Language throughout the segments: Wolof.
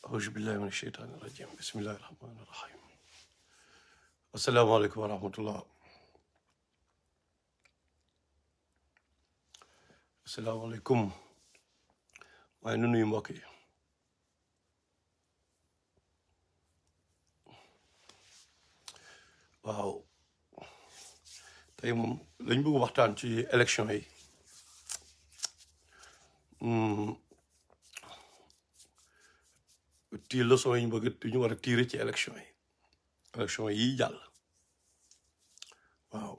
أعوذ بالله من الشيطان الرجيم بسم الله الرحمن الرحيم السلام عليكم ورحمة الله السلام عليكم waaye nu nuyu mbokk yi waaw tey moom lañ bëgg waxtaan ci élection yi ti leçon yi ñu bëgg ñu war a tirer ci élection yi jàll waaw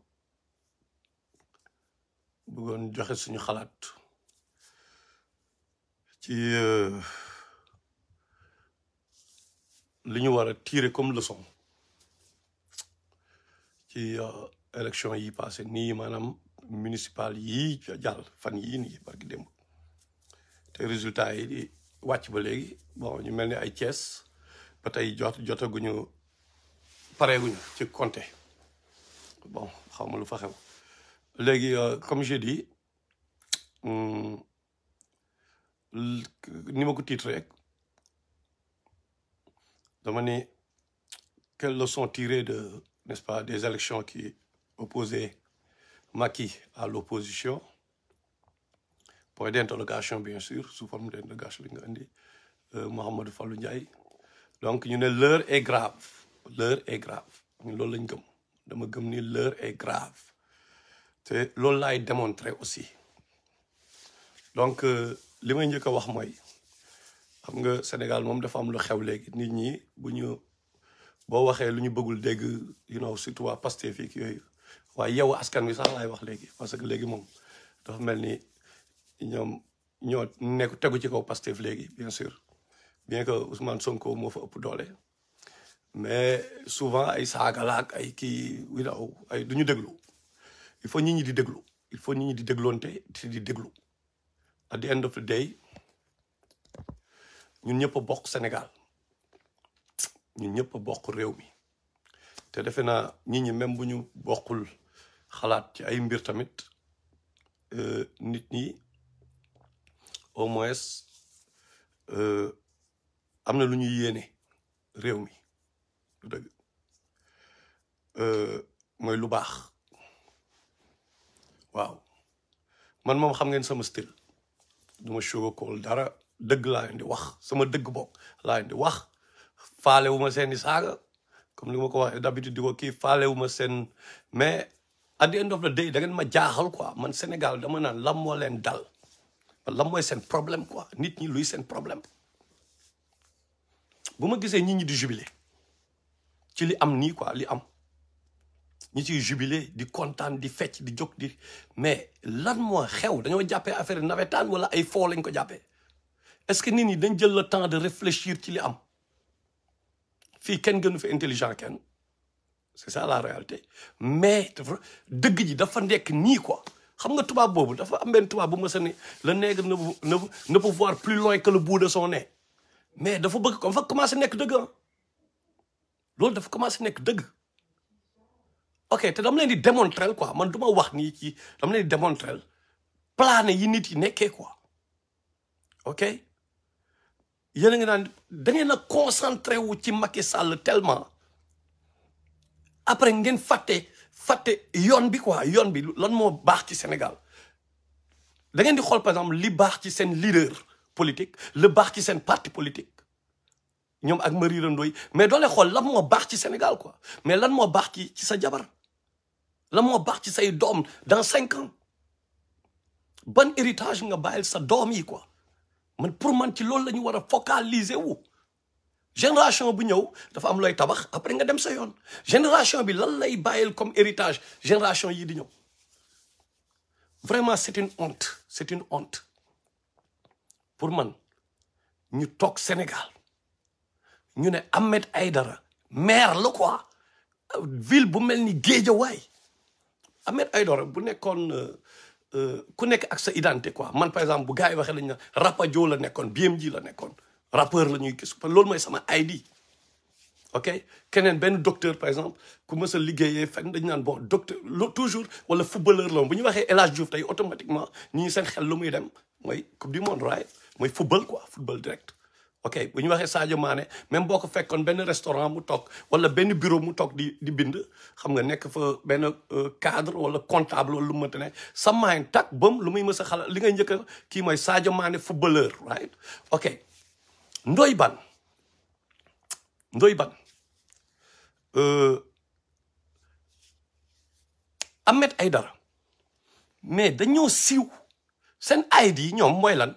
bëggoon joxe suñu xalaat ci li ñu war a tirer comme leçon ci élection yi passé nii maanaam municipal yi jàll fan yii nii barki démb te résultat yi di wàcc ba léegi bon ñu mel ni ay Thiès ba tey jotaguñu pareeguñu ci compté bon xaw ma lu fa xew léegi comme j'ai dit ni ma ko titre rek dama ni quelles leçons tirées de n'est-ce pas des élections qui opposaient Macky à l'opposition point d'interrogation bien sûr sous forme d'interrogation bi nga indi Mouhamadou Fallou Ndiaye donc ñu ne l'heure est grave ñun loolu lañ gëm dama gëm ni l'heure est grave te loolu laay démontrer aussi donc li may njëkk a wax mooy xam nga Sénégal moom dafa am lu xew léegi nit ñi bu ñu boo waxee lu ñu bëggul dégg surtout waa Pastef fii yooyu waaye yow askan wi sax laay wax léegi parce que léegi moom dafa mel ni ñoom ñoo nekk tegu ci kaw Pastef léegi bien sûr bien que Ousmane Sonko moo fa ëpp doole mais souvent ay saagalaak ay kii ay du ñu déglu il faut nit ñi di déglu il faut nit ñi di dégloonte di déglu at the end of the day ñun ñëpp a bokk Sénégal ñun ñëpp a bokk réew mi te defe naa nit ñi même bu ñu bokkul xalaat ci ay mbir tamit nit ñi au moins am na lu ñuy yéene réew mi lu dëgg mooy lu baax waaw man moom xam ngeen sama style du ma sugarcoat dara dëgg laa leen di wax sama dëgg bokk laa leen di wax faale wu ma seen i saaga comme li ma ko waxee d'habitude di ko kii faale wu ma seen mais at the end of the day da ngeen ma jaaxal quoi man Sénégal dama naan lan moo leen dal lan mooy seen problème quoi nit ñi luy seen problème bu ma gisee nit ñi di jubilé ci li am nii quoi li am ñi ciy jubilé di kontaan di fecc di jóg di mais lan moo xew dañoo jàppee affaire nawetaan wala ay foo lañ ko jàppee est-ce que nit ñi dañ jël le temps de réfléchir ci li am fii kenn gënu fi intelligent kenn c'est ça la réalité mais dafa dëgg ji dafa nekk nii quoi xam nga tubaab boobu dafa am benn tubaab bu ma sa ni le nègre ne peut voir plus loin que le bout de son nez mais dafa bëgg ko dafa commencé nekk dëgg loolu dafa commencé nekk dëgg ok te dama leen di démontrer quoi man du ma wax nii ci dama leen di démontrer plané yi nit yi nekkee quoi ok yéen a ngi naan da ngeen a concentré wu ci Macky Sall tellement après ngeen fàtte yoon bi quoi yoon bi lan moo baax ci Sénégal da ngeen di xool par exemple li baax ci seen leader politique le baax ci seen parti politique ñoom ak Marie Ndoye mais doole xool lan moo baax ci Sénégal quoi mais lan moo baax ci sa jabar lan moo baax ci say doom dans 5 ans ban héritage nga bàyyil sa doom yi quoi man pour man ci loolu la ñu war a focaliser wu génération bu ñëw dafa am looy tabax après nga dem sa yoon génération bi lan lay bàyyil comme héritage génération yii di ñëw vraiment c'est une honte pour man ñu toog Sénégal ñu ne Ahmed Aïdara maire la quoi ville bu mel ni Guédiawaye Ahmed Aïdara bu nekkoon ku nekk ak sa identité quoi man par exemple bu gars yi waxee lañu ne Rapadio la nekkoon BMG la nekkoon rappeur la ñuy gis loolu mooy sama ID ok keneen benn docteur par exemple ku mës a liggéeyee fenn dañu naan bon docteur toujours wala footballeur la bu ñu waxee El Hadj Diouf tey automatiquement ñi seen xel lu muy dem mooy coupe du monde right mooy football quoi football direct ok bu ñu waxee Sadio Mané même boo ko fekkoon benn restaurant mu toog wala benn bureau mu toog di bind xam nga nekk fa benn cadre wala comptable wala lu mu mënta ne sa maayin tak bam lu muy mës a xalaat li ngay njëkk a kii mooy Sadio Mané footballeur right ok Ndoye Bane Ahmed Aïdara mais dañoo siiw seen ayit yi ñoom mooy lan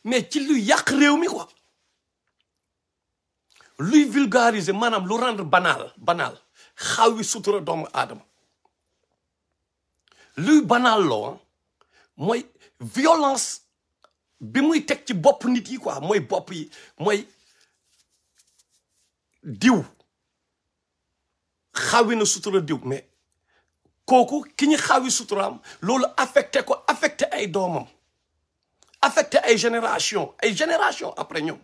mais ci luy yàq réew mi quoi luy vulgariser maanaam lu rendre banal xawi sutura doomu aadama luy banal loo mooy violence bi muy teg ci bopp nit yi quoi mooy bopp yi mooy diw xawi na sutura diw mais kooku ki ñu xawi suturaam loolu affecté ko affecté ay doomam affecté ay génération après ñoom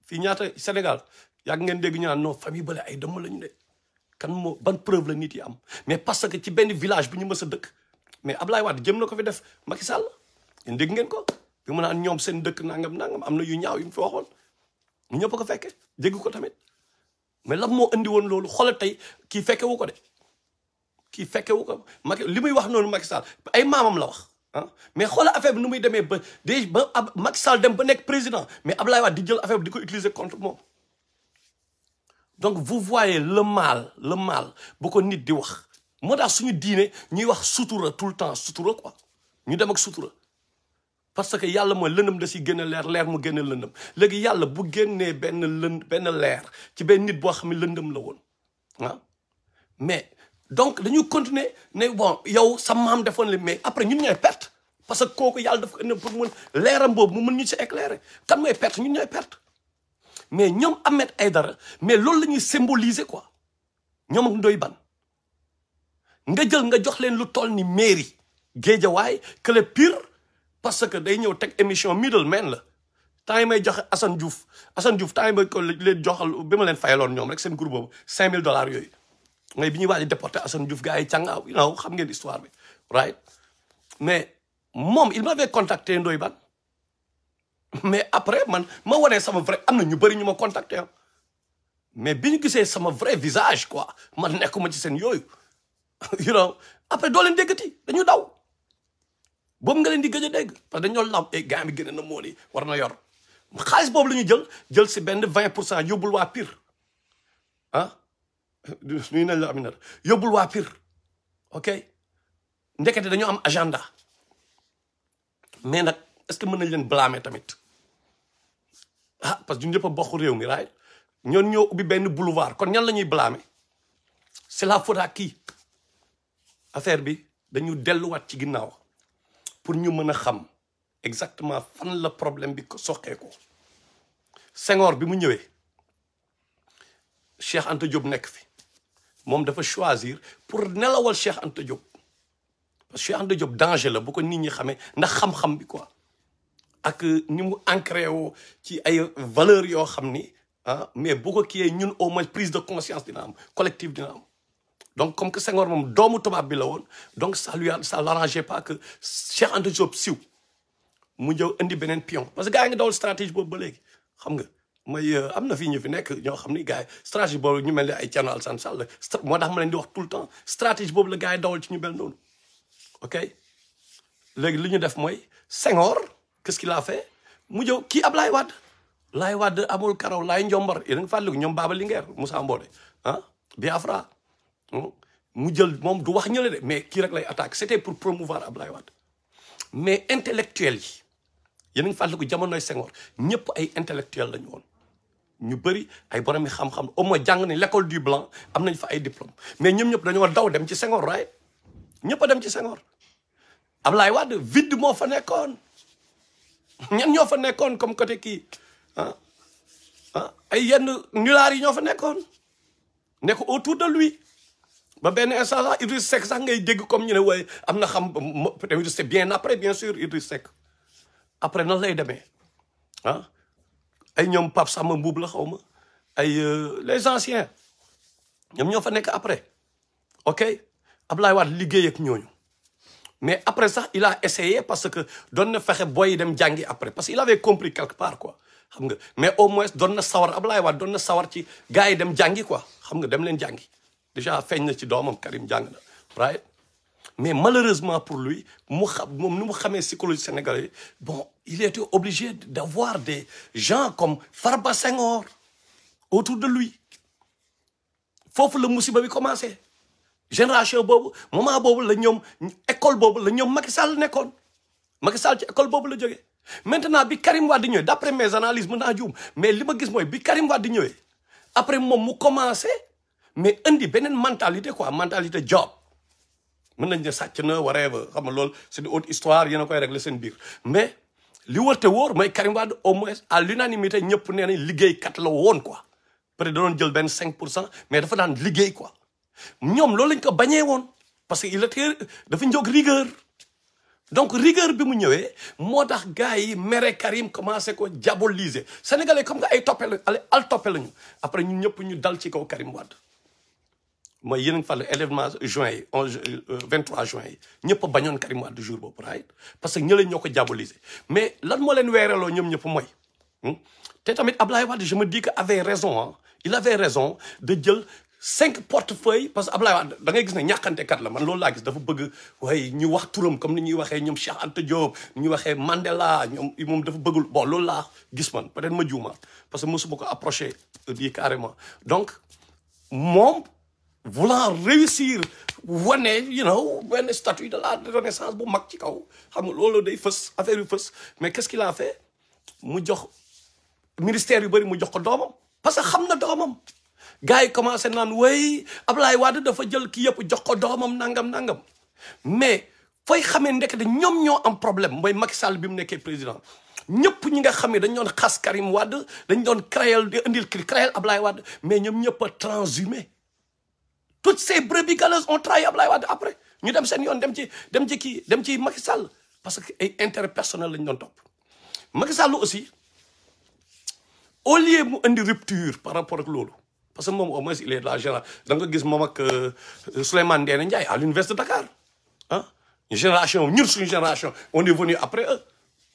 fii ñaata Sénégal yàgg ngeen dégg ñu naan non famille bale ay dëmm lañu de kan moo ban preuve la nit yi am mais parce que ci benn village bu ñu mës a dëkk mais Ablaye Wade jëm na ko fi def Macky Sall yéen dégg ngeen ko bi mu naan ñoom seen dëkk nangam am na yu ñaaw yu mu fi waxoon ñu ñëpp ko fekke dégg ko tamit mais lan moo indi woon loolu xoolal tey kii fekke wu ko de kii fekke wu ko Macky li muy wax noonu Macky Sall ay maamam la wax mais xoolal affaire bi nu muy demee ba Macky Sall dem ba nekk président mais Ablaye Wade di jël affaire bi di ko utiliser contre moom donc vous voyez le mal bu ko nit di wax moo tax suñu diine ñuy wax sutura tout le temps sutura quoi ñu dem ak sutura parce que yàlla mooy lëndëm da si génn leer mu génne lëndëm léegi yàlla bu génnee benn leer ci benn nit boo xam ne lëndëm la woon mais donc dañuy continuer ne bon yow sa maam defoon li mais après ñun ñooy perte parce que kooku yàlla dafa ko indi pour mën leeram boobu mu mën ñu si éclairer kan mooy perte ñun ñooy perte mais ñoom Ahmed Aïdara mais loolu la ñuy symboliser quoi ñoom ak Ndoye Bane nga jël nga jox leen lu toll ni mairie Guédiawaye que le pire parce que day ñëw teg émission middleman la temps yi may joxe Assane Diouf temps yi may ko leen joxal bi ma leen fayaloon ñoom rek seen groupe boobu $5000 yooyu ngay bi ñuy waaj a déporté Assane Diouf gars yi càngaaw xam ngeen histoire bi right mais moom il m'avait contacté Ndoye Bane mais après man ma wanee sama vrai am na ñu bëri ñu ma contacté mais bi ñu gisee sama vrai visage quoi man nekkuma ci seen yooyu après doo leen déggati dañu daw boobu nga leen di gëj a dégg parce que dañoo lam gars bi gën na moo ni war na yor xaalis boobu la ñu jël si benn 20% yóbbul waa Pire nuyu nañ la Aminata yóbbul waa Pire ok ndekete dañoo am agenda mais nag est-ce que mën nañ leen blâmer tamit parce que ñun ñëpp a bokk réew mi right ñoon ñoo ubbi benn boulevard kon ñan la ñuy blâmer c'est la faute à qui affaire bi dañu delluwaat ci ginnaaw pour ñu mën a xam exactement fan la problème bi ko soqee ko Senghor bi mu ñëwee Cheikh Anta Diop nekk fi moom dafa choisir pour nelawal Cheikh Anta Diop parce que Cheikh Anta Diop danger la bu ko nit ñi xamee ndax xam-xam bi quoi ak ni mu ancré woo ci ay valeurs yoo xam ni mais bu ko kiiyee ñun au moins prise de conscience dina am collective dina am donc comme que Senghor moom doomu tubaab bi la woon donc ça l'arrangeait pas que Cheikh Anta Diop siw mu ñëw indi beneen pion parce que gars yi nga dawal stratégie boobu ba léegi xam nga mooy am na fii ñu fi nekk ñoo xam ni gars yi stratégie boobu ñu mel ni ay Thierno Alassane Sall moo tax ma leen di wax tout le temps stratégie boobu la gars yi dawal ci ñu mel noonu ok léegi li ñu def mooy Senghor qu'est-ce qu'il a fait mu jëw kii Ablaye Wade Laye Wade amul karaw Laye Njombar yéen a ngi fàttaliku ñoom Baba Linguère Moussa Mbodé Biafra mu jël moom du wax ñële de mais kii rek lay attaque c'était pour promouvoir Ablaye Wade mais intellectuels yi yéen a ngi fàttaliku jamonoy Senghor ñëpp ay intellectuels lañu woon ñu bëri ay borom yi xam-xam au moins jàng nañ l'école du blanc am nañ fa ay diplôme mais ñoom ñëpp dañoo daw dem ci Senghor right ñëpp a dem ci Senghor Ablaye Wade vide moo fa nekkoon ñan ñoo fa nekkoon comme côté kii ay yenn nulaar yi ñoo fa nekkoon nekk autour de lui ba benn instant sax Idriss Seck sax ngay dégg comme ñu ne waaye am na xam peut-être c'est bien après bien sûr Idriss Seck après nan lay demee ay ñoom Pape Samba Mbuub la xaw ma ay les anciens ñoom ñoo fa nekk après ok Ablaye Wade liggéey ak ñooñu mais après ça il a essayé parce que doon na fexe booy yi dem jàngi après parce que il avait compris quelque part quoi xam nga mais au moins doon na sawar Ablaye Wade doon na sawar ci gars yi dem jàngi quoi xam nga dem leen jàngi déjà feeñ na ci doomam Karim jàng na right mais malheureusement pour lui mu xam moom ni mu xamee psychologie sénégalaise bon il était obligé d'avoir des gens comme Farba Senghor autour de lui foofu la musiba bi commencé génération boobu moment boobu la ñoom école boobu la ñoom Macky Sall nekkoon Macky Sall ci école boobu la jógee maintenant bi Karim Wade ñëwee d'après mes analyses mën naa juum mais li ma gis mooy bi Karim Wade ñëwee après moom mu commencé mais indi beneen mentalité quoi mentalité job mën nañ ne sàcc na whatever xam nga loolu c'est une autre histoire yéen a koy régler seen biir mais li wër te wóor mooy Karim Wade au moins à l'unanimité ñëpp nee nañ liggéeykat la woon quoi peut-être da doon jël benn 5% mais dafa daan liggéey quoi ñoom loolu lañ ko bañee woon parce que il était dafa njóg rigueur donc rigueur bi mu ñëwee moo tax gars yi mere Karim commencé ko diaboliser sénégalais comme que ay toppe la al toppe lañu après ñun ñëpp ñu dal ci kaw Karim Wade mooy yéen a ngi fàttali événement juin yi 23 juin yi ñëpp a bañoon Karim Wade jour boobu right parce que ñële ñoo ko diaboliser mais lan moo leen weeraloo ñoom ñëpp mooy te tamit Ablaye Wade je me dis que avait raison ah il avait raison de jël 5 portefeuilles parce que Ablaye Wade da ngay gis ne ñàkkantekat la man loolu laa gis dafa bëgg waaye ñu wax turam comme ni ñuy waxee ñoom Cheikh Anta Diop ni ñuy waxee Mandela ñoom moom dafa bëggul bon loolu laa gis man peut-être ma juuma parce que mosuma ko approché di carrément donc moom voulant réussir wane you know benn statut de la renaissance bu mag ci kaw xam nga loolu day fës affaire yu fës mais qu'est-ce qu'il a fait mu jox ministère yu bëri mu jox ko doomam parce que xam na doomam gars yi commencé naan way Ablaye Wade dafa jël kii yëpp jox ko doomam nangam mais fooy xamee ndekete ñoom ñoo am problème mooy Macky Sall bi mu nekkee président ñëpp ñi nga xam ne dañ doon xas Karim Wade dañ doon créer di indil créer Ablaye Wade mais ñoom ñëpp a transhumé toutes ces brebis galeuses ont trahi Ablaye Wade après ñu dem seen yoon dem ci Macky Sall parce que ay intérêt personnel lañ doon topp Macky Sall aussi au lieu mu indi rupture par rapport ak loolu parce que moom au moins il est de la génération da nga gis moom ak Souleymane Ndéné Ndiaye à l'université de Dakar ah génération ñun suñu génération on est venu après eux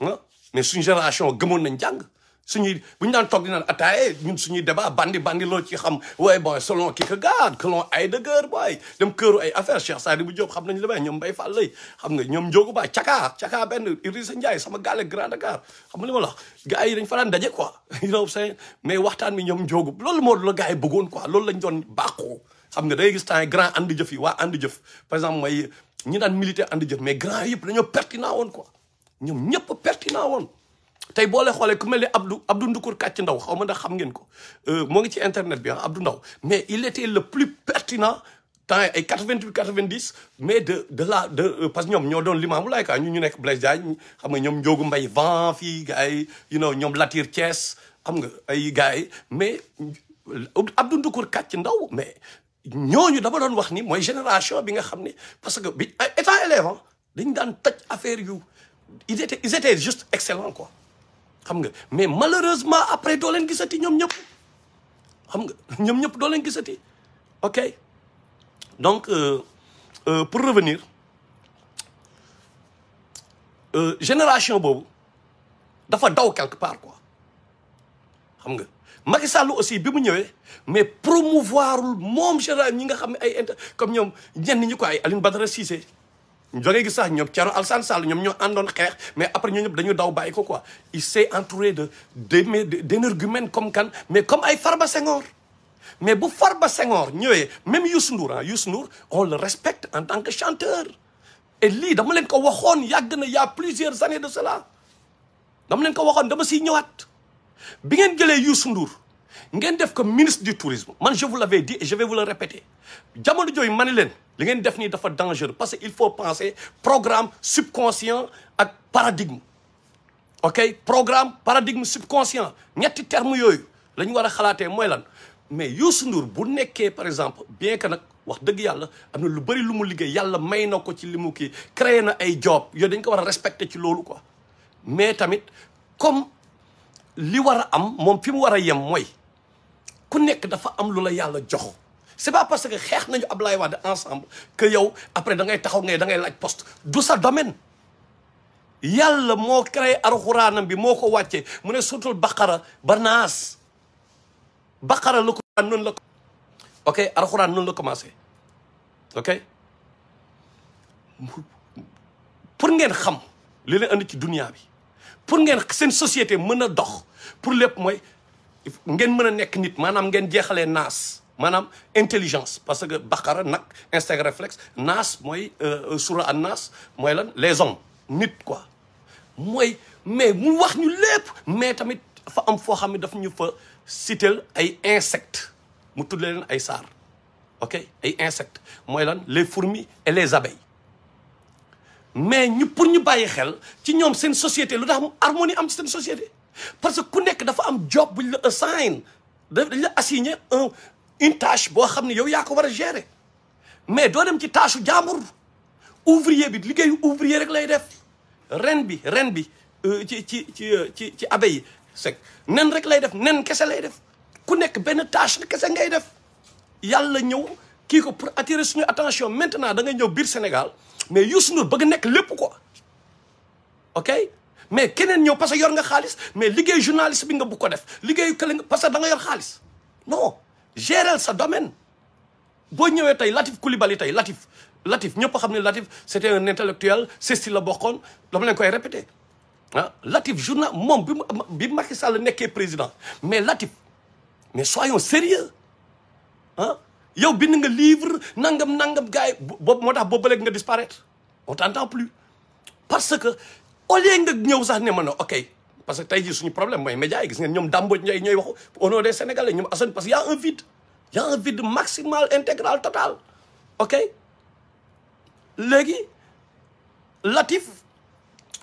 ah mais suñu génération gëmoon nañ jàng suñuy bu ñu daan toog di naan ataaya ñun suñuy débat bandi loo ci xam waaye bon selon Kierkegaard selon Heidegger booy dem këru ay affaire Cheikh Sadibou Diop xam nañ la may ñoom Mbaye Fall lay xam nga ñoom Ndiogou Ba Caka benn Idrissa Ndiaye sama gàlle Grand Dakar xam nga li ma la wax gars yi dañ fa daan daje quoi you know say mais waxtaan bi ñoom Ndiogou loolu moo la gars yi bëggoon quoi loolu lañ doon bàqoo xam nga day gis temps grand andi jëf yi waa andi jëf par exemple mooy ñi daan militaire andi jëf mais grand yëpp dañoo pertinent woon quoi ñoom ñëpp pertinent woon tey boo leen xoolee ku mel ne Abdou Ndukur Kàcc Ndaw xaw ma ndax xam ngeen ko moo ngi ci internet bi ah Abdou Ndaw mais il était le plus pertinent temps ay 88 90 mais parce que ñoom ñoo doon Limamou Laye quoi ñu nekk Blaise Diagne xam nga ñoom Ndiogou Mbaye Van fii gars yi ñoom Latir Thiès xam nga ay gars yi mais Abdou Ndukur Kàcc Ndaw mais ñooñu dama doon wax ni mooy génération bi nga xam ne parce que bi étant élève dañ daan toj affaire yu ils étaient juste excellents quoi xam nga mais malheureusement après doo leen gisati ñoom ñëpp xam nga ñoom ñëpp doo leen gisati ok donc pour revenir génération boobu dafa daw quelque part quoi xam nga Macky Sall aussi bi mu ñëwee mais promouvoirul moom général ñi nga xam ne ay comme ñoom ñenn ñi ko ay Alioune Badara Cissé ñu jógee gis sax ñoom Thierno Alassane Sall ñoom ñoo àndoon xeex mais après ñoo ñëpp dañu daw bàyyi ko quoi il s'est entouré d'énergumènes comme kan mais comme ay Farba Senghor mais bu Farba Senghor ñëwee même Youssou Ndour on le respecte en tant que chanteur et lii dama leen ko waxoon yàgg na il y a plusieurs années de cela dama leen ko waxoon dama siy ñëwaat bi ngeen jëlee Youssou Ndour ngeen def ko ministre du tourisme man je vous l'avais dit et je vais vous le répéter jamono jooyu ma ne leen li ngeen def nii dafa dangereux parce que il faut penser programme subconscient ak paradigme ok programme paradigme subconscient ñetti termes yooyu la ñu war a xalaatee mooy lan mais Youssou Ndour bu nekkee par exemple bien que nag wax dëgg yàlla am na lu bëri lu mu liggéey yàlla may na ko ci li mu kii créé na ay job yooyu dañ ko war a respecter ci loolu quoi mais tamit comme li war a am moom fi mu war a yem mooy ku nekk dafa am lu la yàlla jox c'est pas parce que xeex nañu Ablaye Wade ensemble que yow après da ngay taxaw ngay da ngay laaj poste du sa domaine. yàlla moo créé alxuraanam bi moo ko wàccee mu ne suutul baqara ba naas baqara la ko noonu la ko ok alxuraan noonu la commencé ok pour ngeen xam li leen andi ci dunia bi pour ngeen seen société mën a dox pour lépp mooy ngeen mën a nekk nit maanaam ngeen jeexalee naas maanaam intelligence parce que baqara nag instinct réflexe naas mooy sura an naas mooy lan les hommes nit quoi mooy mais mu wax ñu lépp mais tamit dafa am foo xam ne daf ñu fa citel ay insectes mu tudd leen ay saar ok ay insectes mooy lan les fourmis et les abeilles mais ñu pour ñu bàyyi xel ci ñoom seen société lu tax harmonie am ci seen société parce que ku nekk dafa am job buñ la assign dañ la assigné une tâche boo xam ne yow yaa ko war a gérer mais doo dem ci tâche jàmbur ouvrier bi liggéeyu ouvrier rek lay def ren bi ci abeille yi c'est nen rek lay def nen kese lay def ku nekk benn tâche kese ngay def yàlla ñëw kii ko pour attirer suñu attention maintenant da ngay ñëw biir Sénégal mais Youssou Ndour bëgg nekk lépp quoi ok mais keneen ñëw parce que yor nga xaalis mais liggéey journaliste bi nga bu ko def liggéeyu kële nga parce que da nga yor xaalis non gérer sa domaine boo ñëwee tey Latif Coulibaly tey Latif ñëpp xam ne Latif c'était un intellectuel CESTI la bokkoon dama leen koy répéter ah Latif journal moom bi Macky Sall nekkee président mais Latif mais soyons sérieux ah yow bind nga livre nangam gars yi boobu moo tax boobu ba léegi nga disparaître on t'entend plus parce que au lieu nga ñëw sax ne ma ne ok parce que tey jii suñu problème mooy média yi gis ngeen ñoom Dambodj ñooy waxu au nom des Sénégalais ñoom Assane parce que y a un vide maximal intégral total ok léegi Latif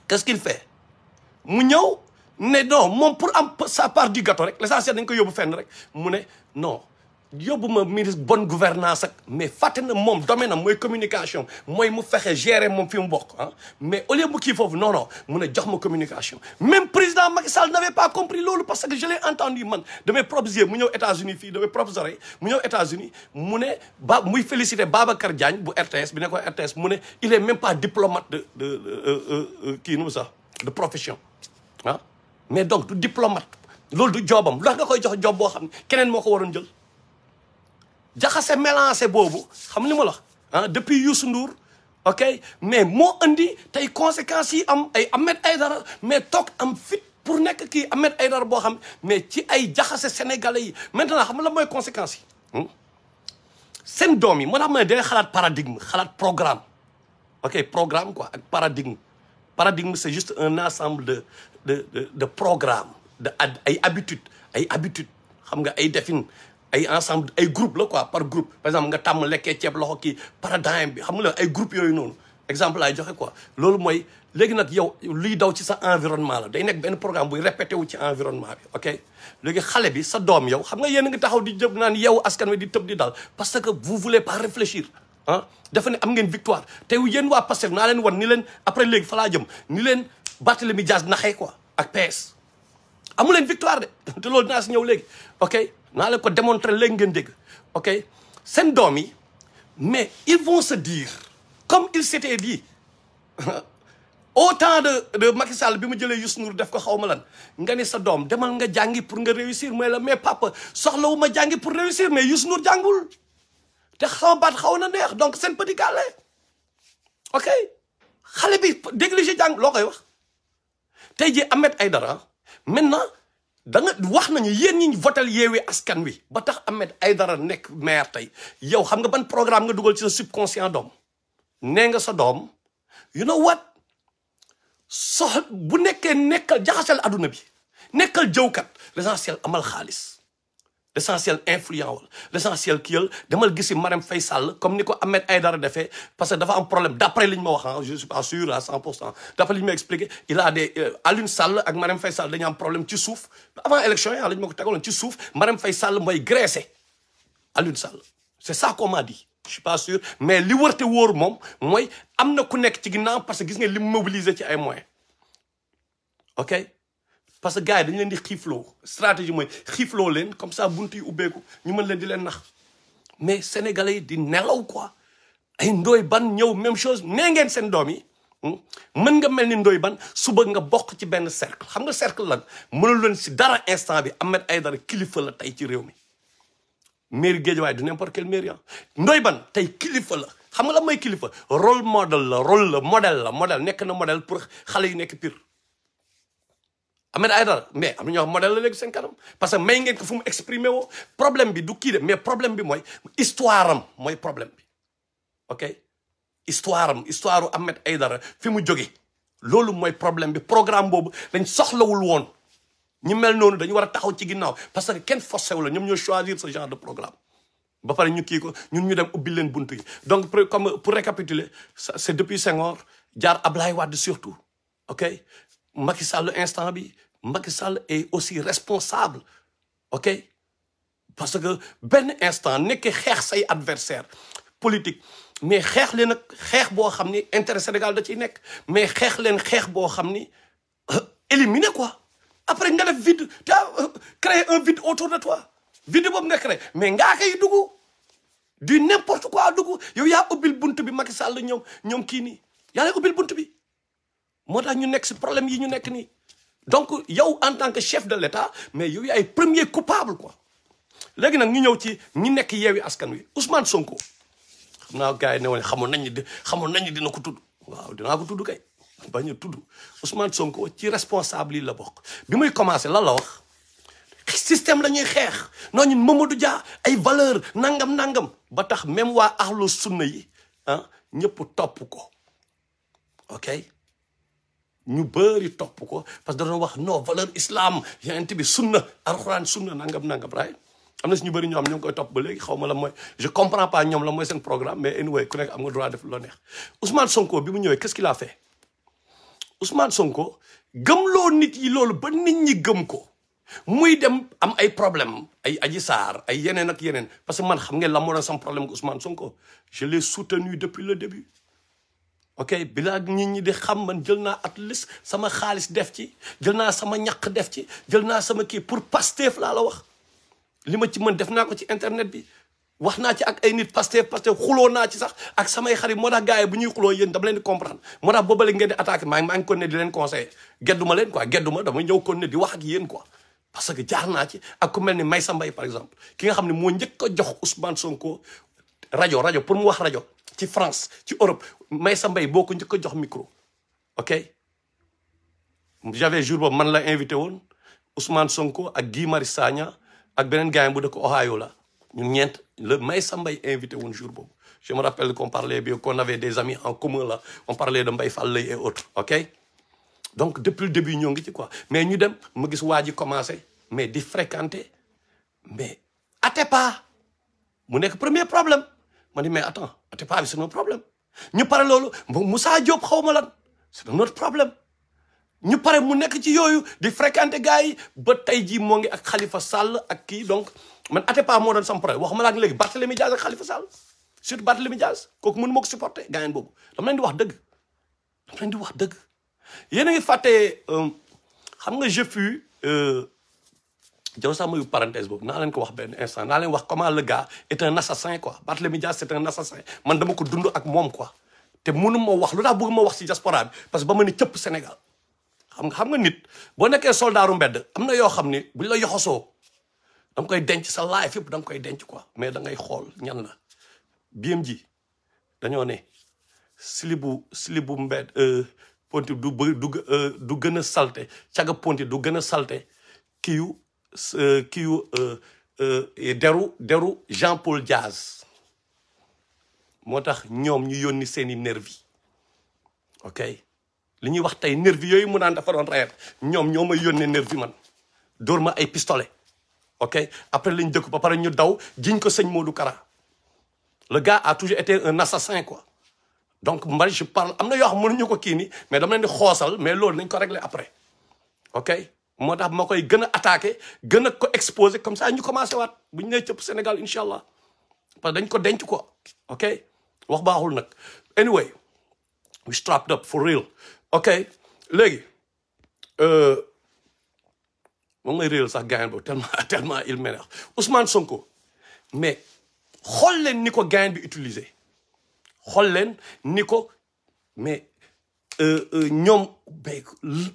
qu'est-ce qu'il fait mu ñëw ne non moom pour am sa part du gâteau rek l'essentiel dañ ko yóbbu fenn rek mu ne non yóbbu ma ministre bonne gouvernance ak mais fàtte na moom domaine am mooy communication mooy mu fexe gérer moom fi mu bokk ah mais au lieu mu kii foofu non mu ne jox ma communication même président Macky Sall n'avait pas compris loolu parce que je l'ai entendu man de mes propres yeux mu ñëw États-Unis fii de mes propres oreilles mu ñëw États-Unis mu ne muy féliciter Babacar Diagne bu RTS bi ne ko RTS mu ne il est même pas diplomate de kii nu mu sax de profession ah mais donc du diplomate loolu du jobam lu tax nga koy jox job boo xam ne keneen moo ko waroon jël jaxase mélangé boobu xam ni ma la ah depuis Youssou Ndour ok mais moo andi tey conséquences yi am ay Ahmed Aïdara mais toog am fit pour nekk kii Ahmed Aïdara boo xam mais ci ay jaxase sénégalais yi maintenant xam nga la mooy conséquences yi seen doom yi moo tax ma ne day xalaat paradigme xalaat programme ok programme quoi ak paradigme c'est juste un ensemble de programme de ay habitudes xam nga ay defin ay ensemble ay groupe la quoi par groupe par exemple nga tàmm lekkee ceeb loxo kii paradigme bi xam nga la ay groupe yooyu noonu exemple laay joxe quoi loolu mooy léegi nag yow luy daw ci sa environnement la day nekk benn programme buy répété wu ci environnement bi ok léegi xale bi sa doom yow xam nga yéen a ngi taxaw di jëb naan yow askan wi di tëb di dal parce que vous voulez pas réfléchir ah dafa ne am ngeen victoire te yéen waa Pastef naa leen wan ni leen après léegi fa laa jëm ni leen Barthélémy Dias naxee quoi ak PS amu leen victoire de te loolu dinaa si ñëw léegi ok naa leen ko démontrer léegi ngeen dégg ok seen doom yi mais ils vont se dire comme il s'était dit au temps de Macky Sall bi mu jëlee Youssou Ndour def ko xaw ma lan nga ni sa doom demal nga jàngi pour nga réussir mooy la mais papa soxlawu ma jàngi pour réussir mais Youssou Ndour jàngul te sama baat xaw na neex donc seen petit gàlle ok xale bi dégligé jàng loo koy wax tey jii Ahmed Aïdara maintenant da nga wax nañu yéen ñi votel Yewwi Askan Wi ba tax Ahmed Aïdara nekk maire tey yow xam nga ban programme nga dugal ci sa subconscient doom nee nga sa doom you know what bu nekkee nekkal jaxasel adduna bi nekkal jëwkat l'essentiel amal xaalis l'essentiel influent wala l'essentiel kiyal demal gisi Marème Faye Sall comme ni ko Ahmed Aïdara defee parce que dafa am problème d'après li ñu ma wax je suis pas sûr à 100% d'après li ñu ma expliqué il a des Alioune Sall ak Marème Faye Sall dañu am problème ci suuf avant élection yi la ñu ma ko tegaloon ci suuf Marème Faye Sall mooy graissé Alioune Sall c'est ça qu'on m'a dit je suis pas sûr mais li wërte wóor moom mooy am na ku nekk ci ginnaaw parce que gis nga li mu mobiliser ci ay moyens ok parce que gars yi dañu leen di xiifloo stratégie mooy xiifloo leen comme ça buntu yi ubbeeku ñu mën leen di leen nax mais sénégalais yi di nelaw quoi ay Ndoye Bane ñëw même chose nee ngeen seen doom yi mën nga mel ni Ndoye Bane suba nga bokk ci benn cercle xam nga cercle lan mënul leen si dara instant bi Ahmed Aïdara kilifa la tey ci réew mi mairie Guédiawaye du n'importe quelle mairie Ndoye Bane tey kilifa la xam nga la mooy kilifa rôle modèle la modèle nekk na modèle pour xale yu nekk pire Ahmed Aïdara mais am na ñoo xam modèle la léegi seen kanam parce que may ngeen ko fu mu exprimer woo problème bi du kii de mais problème bi mooy histoire am mooy problème bi ok histoire Ahmed Aïdara fi mu jóge loolu mooy problème bi programme boobu dañ soxlawul woon ñu mel noonu dañu war a taxaw ci ginnaaw parce que kenn forcé wu la ñoom ñoo choisir ce genre de programme ba pare ñu kii ko ñun ñu dem ubbi leen buntu yi donc comme pour récapituler c'est depuis Senghor jaar Ablaye Wade surtout ok Macky Sall instant bi Macky Sall est aussi responsable ok parce que benn instant nekkee xeex say adversaire politique mais xeex leen nag xeex boo xam ni intérêt Sénégal da ciy nekk mais xeex leen xeex boo xam ni éliminer quoi après nga def vide tu as créé un vide autour de toi vide boobu nga créé mais ngaa koy dugg du n'importe quoi dugg yow yaa ubbil bunt bi Macky Sall ñoom kii nii yaa lay ubbil bunt bi moo tax ñu nekk si problème yi ñu nekk nii donc yow en tant que chef de l'État mais yow yaay premier coupable quoi léegi nag ñu ñëw ci ñi nekk Yewwi Askan Wi Ousmane Sonko xam naa gars yi ne woon xamoon nañ ni dina ko tudd waaw dinaa ko tudd kay bañ a tudd Ousmane Sonko ci responsable yi la bokk bi muy commencé lan la wax système la ñuy xeex non ñun Mamadou Dia ay valeur nangam ba tax même waa ahlu sunna yi ñëpp topp ko ok ñu bëri topp ko parce que da doon wax non valeur islam yonent bi sunna alxuraan sunna nangam right am na si ñu bëri ñoo xam ñoo ngi koy topp ba léegi xaw ma la mooy je comprends pas ñoom la mooy seen programme mais anyway ku nekk am nga droit def loo neex Ousmane Sonko bi mu ñëwee qu'est-ce qu'il a fait Ousmane Sonko gëmloo nit yi loolu ba nit ñi gëm ko muy dem am ay problème ay Adji Sarr ay yeneen ak yeneen parce que man xam ngeen la moo doon sam problème ak Ousmane Sonko je l'ai soutenu depuis le début ok bilaa nit ñi di xam man jël naa at least sama xaalis def ci jël naa sama ñaq def ci jël naa sama kii pour Pastef laa la wax li ma ci mën def naa ko ci internet bi wax naa ci ak ay nit Pastef xuloo naa ci sax ak samay xarit moo tax gars yi bu ñuy xuloo yéen dama leen di comprendre moo tax boobale ngeen di attaqué maa ngi kon ne di leen conseillé gedduma leen quoi gedduma dama ñëw kon ne di wax ak yéen quoi parce que jaar naa ci ak ku mel ni Maysa Mbaye par exemple ki nga xam ne moo njëkk a jox Ousmane Sonko rajo pour mu wax rajo ci France ci Europe Maysa Mbaye boo ko njëkk a jox micro ok j'avais jour boobu man la invité woon Ousmane Sonko ak Guy Marius Sagna ak beneen gars bu dëkk Ohio la ñun ñeent le Maysa Mbaye invité woon jour boobu je me rappelle qu'on parlait bien qu'on avait des amis en commun là on parlait de Mbaye Fall et autres ok donc depuis le début ñoo ngi ci quoi mais ñu dem ma gis waa ji commencé mais di fréquenter mais Atepa mu nekk premier problème ma dis mais attends Atepa bi c'est notre problème ñu pare loolu Moussa Diop xaw ma lan c'est notre problème ñu pare mu nekk ci yooyu di fréquenter gars yi ba tey jii moo ngi ak Khalifa Sall ak kii donc man Atepa moo doon sam problème waxuma la ak léegi Barthélémy Diaz ak Khalifa Sall surtout Barthélémy Diaz kooku mënu ma ko supporter gars yi boobu dama leen di wax dëgg yéen a ngi fàtte xam nga je fus jaw sax mayu parenthèse boobu naa leen ko wax benn instant naa leen wax comment le gars est un assassin quoi Barthélémy Diaz c'est un assassin man dama ko dund ak moom quoi te mënu ma wax lu tax bëgg ma wax ci diaspora bi parce que ba ma ni cëpp Sénégal xam nga nit boo nekkee soldaaru mbedd am na yoo xam ni buñ la yoxosoo da nga koy denc sa life yëpp da nga koy denc quoi mais da ngay xool ñan la biem ji dañoo ne silibu mbedd ponti du gën a salte caga ponti du gën a salte kiyu deru Jean-Paul Diaz moo tax ñoom ñu yónni seeni nervi ok li ñuy wax tey nervi yooyu mu naan dafa doon reyat ñoom ñoo may yónnee nervi man dóor ma ay pistolet ok après lañ dëkk ba pare ñu daw jiñ ko sëñ Modou Kara le gars a toujours été un assassin quoi donc mbari je parle am na yoo xam mënuñu ko kii nii mais dama leen di xoosal mais loolu nañ ko régler après ok moo tax ma koy gën a attaqué gën a ko exposé comme ça ñu commencé waat bu ñu nee cëpp Sénégal incha allah parce que dañ ko denc quoi ok wax baaxul nag anyway we strapped up for real ok léegi moom may réel sax gaañ boobu tellement il m'énerve Ousmane Sonko mais xool leen ni ko gain bi utiliser xool leen ni ko mais ñoom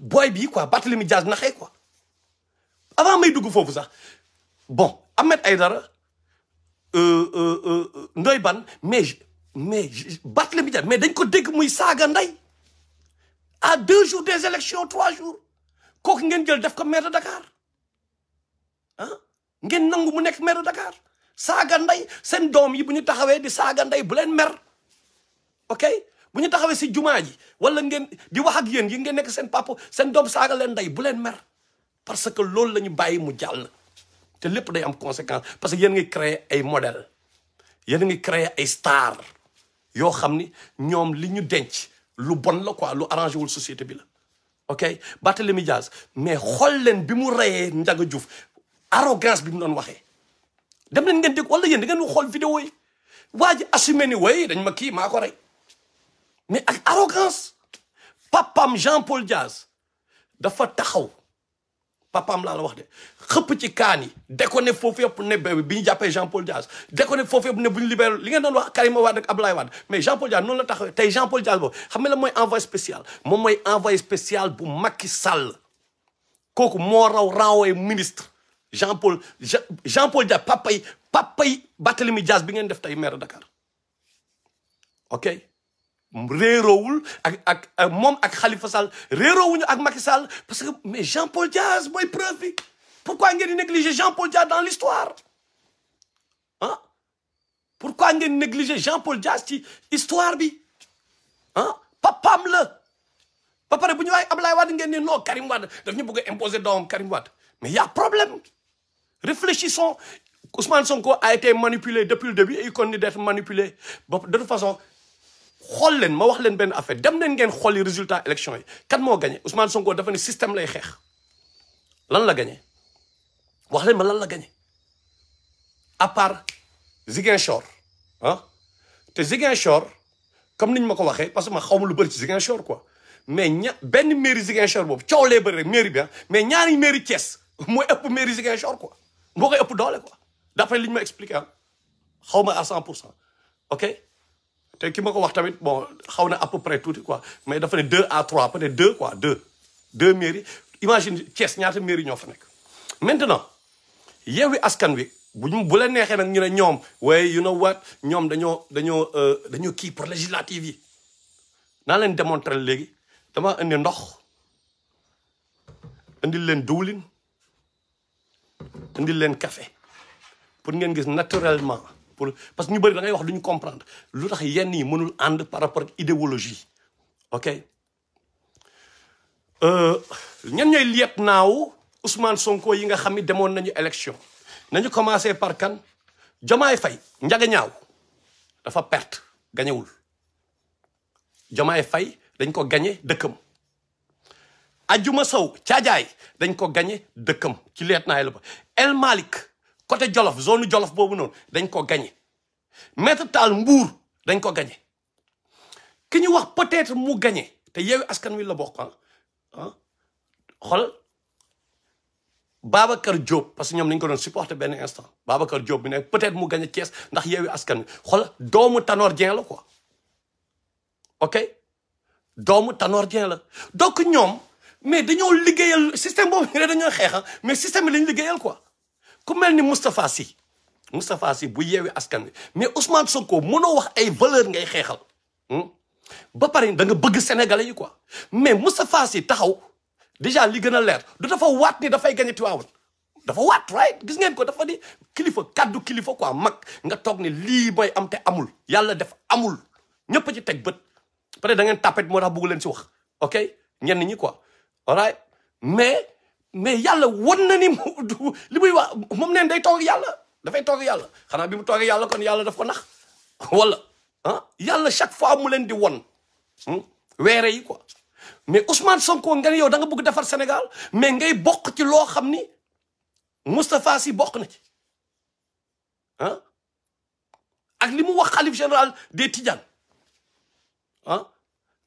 boy bi quoi Barthélémy Dias naxee quoi avant may dugg foofu sax bon Ahmed Aïdara Ndoye Bane mais Barthélémy Dias mais dañ ko dégg muy saaga ndey à 2 jours des élections 3 jours kooku ngeen jël def ko maire de Dakar ah ngeen nangu mu nekk maire de Dakar saaga ndey seen doom yi bu ñu taxawee di saaga ndey bu leen mer ok bu ñu taxawee si jumaa ji wala ngeen di wax ak yéen yi ngeen nekk seen papa seen doom saaga leen ndey bu leen mer parce que loolu la ñu bàyyi mu jàll te lépp day am conséquence parce que yéen ngi créer ay modèle yéen ngi créer ay star yoo xam ni ñoom li ñu denc lu bon la quoi lu arrangé wul société bi la ok Barthélémy Dias mais xool leen bi mu reyee Ndiaga Diouf arrogance bi mu doon waxee dem leen ngeen dégg wala yéen da ngeen xool vidéo yi waa ji assumé ni way dañ ma kii maa ko rey mais ak arrogance papam Jean-Paul Dias dafa taxaw papam laa la wax de xëpp ci kaan yi déconné foofu yëpp ne bi ñu jàppee Jean-Paul Dias déconné foofu yëpp ne bu ñu libéré li ngeen doon wax Karim Wade ak Abdoulaye Wade mais Jean-Paul Dias noonu la taxawee tey Jean-Paul Dias boobu xam nga la mooy envoyé spécial moom mooy envoyé spécial bu Macky Sall kooku moo raw ministre Jean-Paul Dias papay Barthélémy Dias bi ngeen def tey maire de Dakar ok réeroowul ak moom ak Khalifa Sall réeroowuñu ak Macky Sall parce que mais Jean-Paul Dias mooy preuve bi pourquoi ngeen di négliger Jean-Paul Dias dans l'histoire ah pourquoi ngeen négliger Jean-Paul Dias ci histoire bi ah papam la ba pare bu ñu waxee Abdoulaye Wade ngeen ne non Karim Wade daf ñu bëgg a imposer doomam Karim Wade mais y a problème réfléchissons Ousmane Sonko a été manipulé depuis le début et il continue d'être manipulé de toute façon xool leen ma wax leen benn affaire dem leen ngeen xooli résultat élection yi kan moo gagné Ousmane Sonko dafa ne système lay xeex lan la gagné wax leen ma lan la gagné à part Ziguinchor ah te Ziguinchor comme niñ ma ko waxee parce que ma xaw ma lu bëri ci Ziguinchor quoi mais benn mairie Ziguinchor boobu coow lee bëri rek mairie bi mais ñaari mairie Thiès mooy ëpp mairie Ziguinchor quoi moo koy ëpp doole quoi d'après li ñu ma expliqué ah xaw ma à 100% ok te ki ma ko wax tamit bon xaw na à peu près tuuti quoi mais dafa ne 2 à 3 peut-être 2 quoi 2 mairies imagine Thiès ñaata mairie ñoo fa nekk. maintenant Yewwi Askan Wi bu la neexee nag ñu ne ñoom waaye you know what ñoom dañoo kii pour législative yi naa leen démontrer léegi dama indi ndox indil leen diwlin indil leen café pour ngeen gis naturellement parce que ñu bëri da ngay wax duñu comprendre lu tax yenn yi mënul ànd par rapport ak idéologie ok ñan ñooy lieutenant Ousmane Sonko yi nga xam ni demoon nañu élection nañu commencé par kan Diomaye Faye Ndiaga ñaaw dafa perte gañewul Diomaye Faye dañ ko gañe dëkkam Adjuma Sow Caajaay dañ ko gañe dëkkam ci lieutenant yi la ba El Malick côté Jolof zone Jolof boobu noonu dañ ko gañe Maître Tall Mbour dañ ko gañe ki ñu wax peut-être mu gañe te Yewwi Askan Wi la bokk xool Babacar Diop parce que ñoom nañ ko doon supporter benn instant Babacar Diop bi ne peut-être mu gañe Thiès ndax Yewwi Askan Wi xool doomu Tanor Dieng la quoi ok doomu Tanor Dieng la donc ñoom mais dañoo liggéeyal système boobu ñu ne dañoo xeex mais système bi lañ liggéeyal quoi ku mel ni Moustapha Sy bu Yewwi Askan Wi mais Ousmane Sonko mënoo wax ay valeur ngay xeexal ba pare da nga bëgg sénégalais yi quoi mais Moustapha Sy taxaw déjà li gën a leer du dafa waat ni dafay gagné Tivaouane dafa waat right gis ngeen ko dafa di kilifa kaddu kilifa quoi mag nga toog ne lii mooy am te amul yàlla def amul ñëpp ci teg bët peut-être da ngeen tapet moo tax bëgg leen si wax ok ñenn ñi quoi alright mais yàlla won na ni li muy wax moom neen day toog yàlla dafay toog yàlla xanaa bi mu toogee yàlla kon yàlla daf ko nax wala yàlla chaque fois mu leen di won weere yi quoi mais Ousmane Sonko nga ne yow da nga bëgg defar Sénégal mais ngay bokk ci loo xam ni Moustapha Sy bokk na ci ak li mu wax xalif général des Tidianes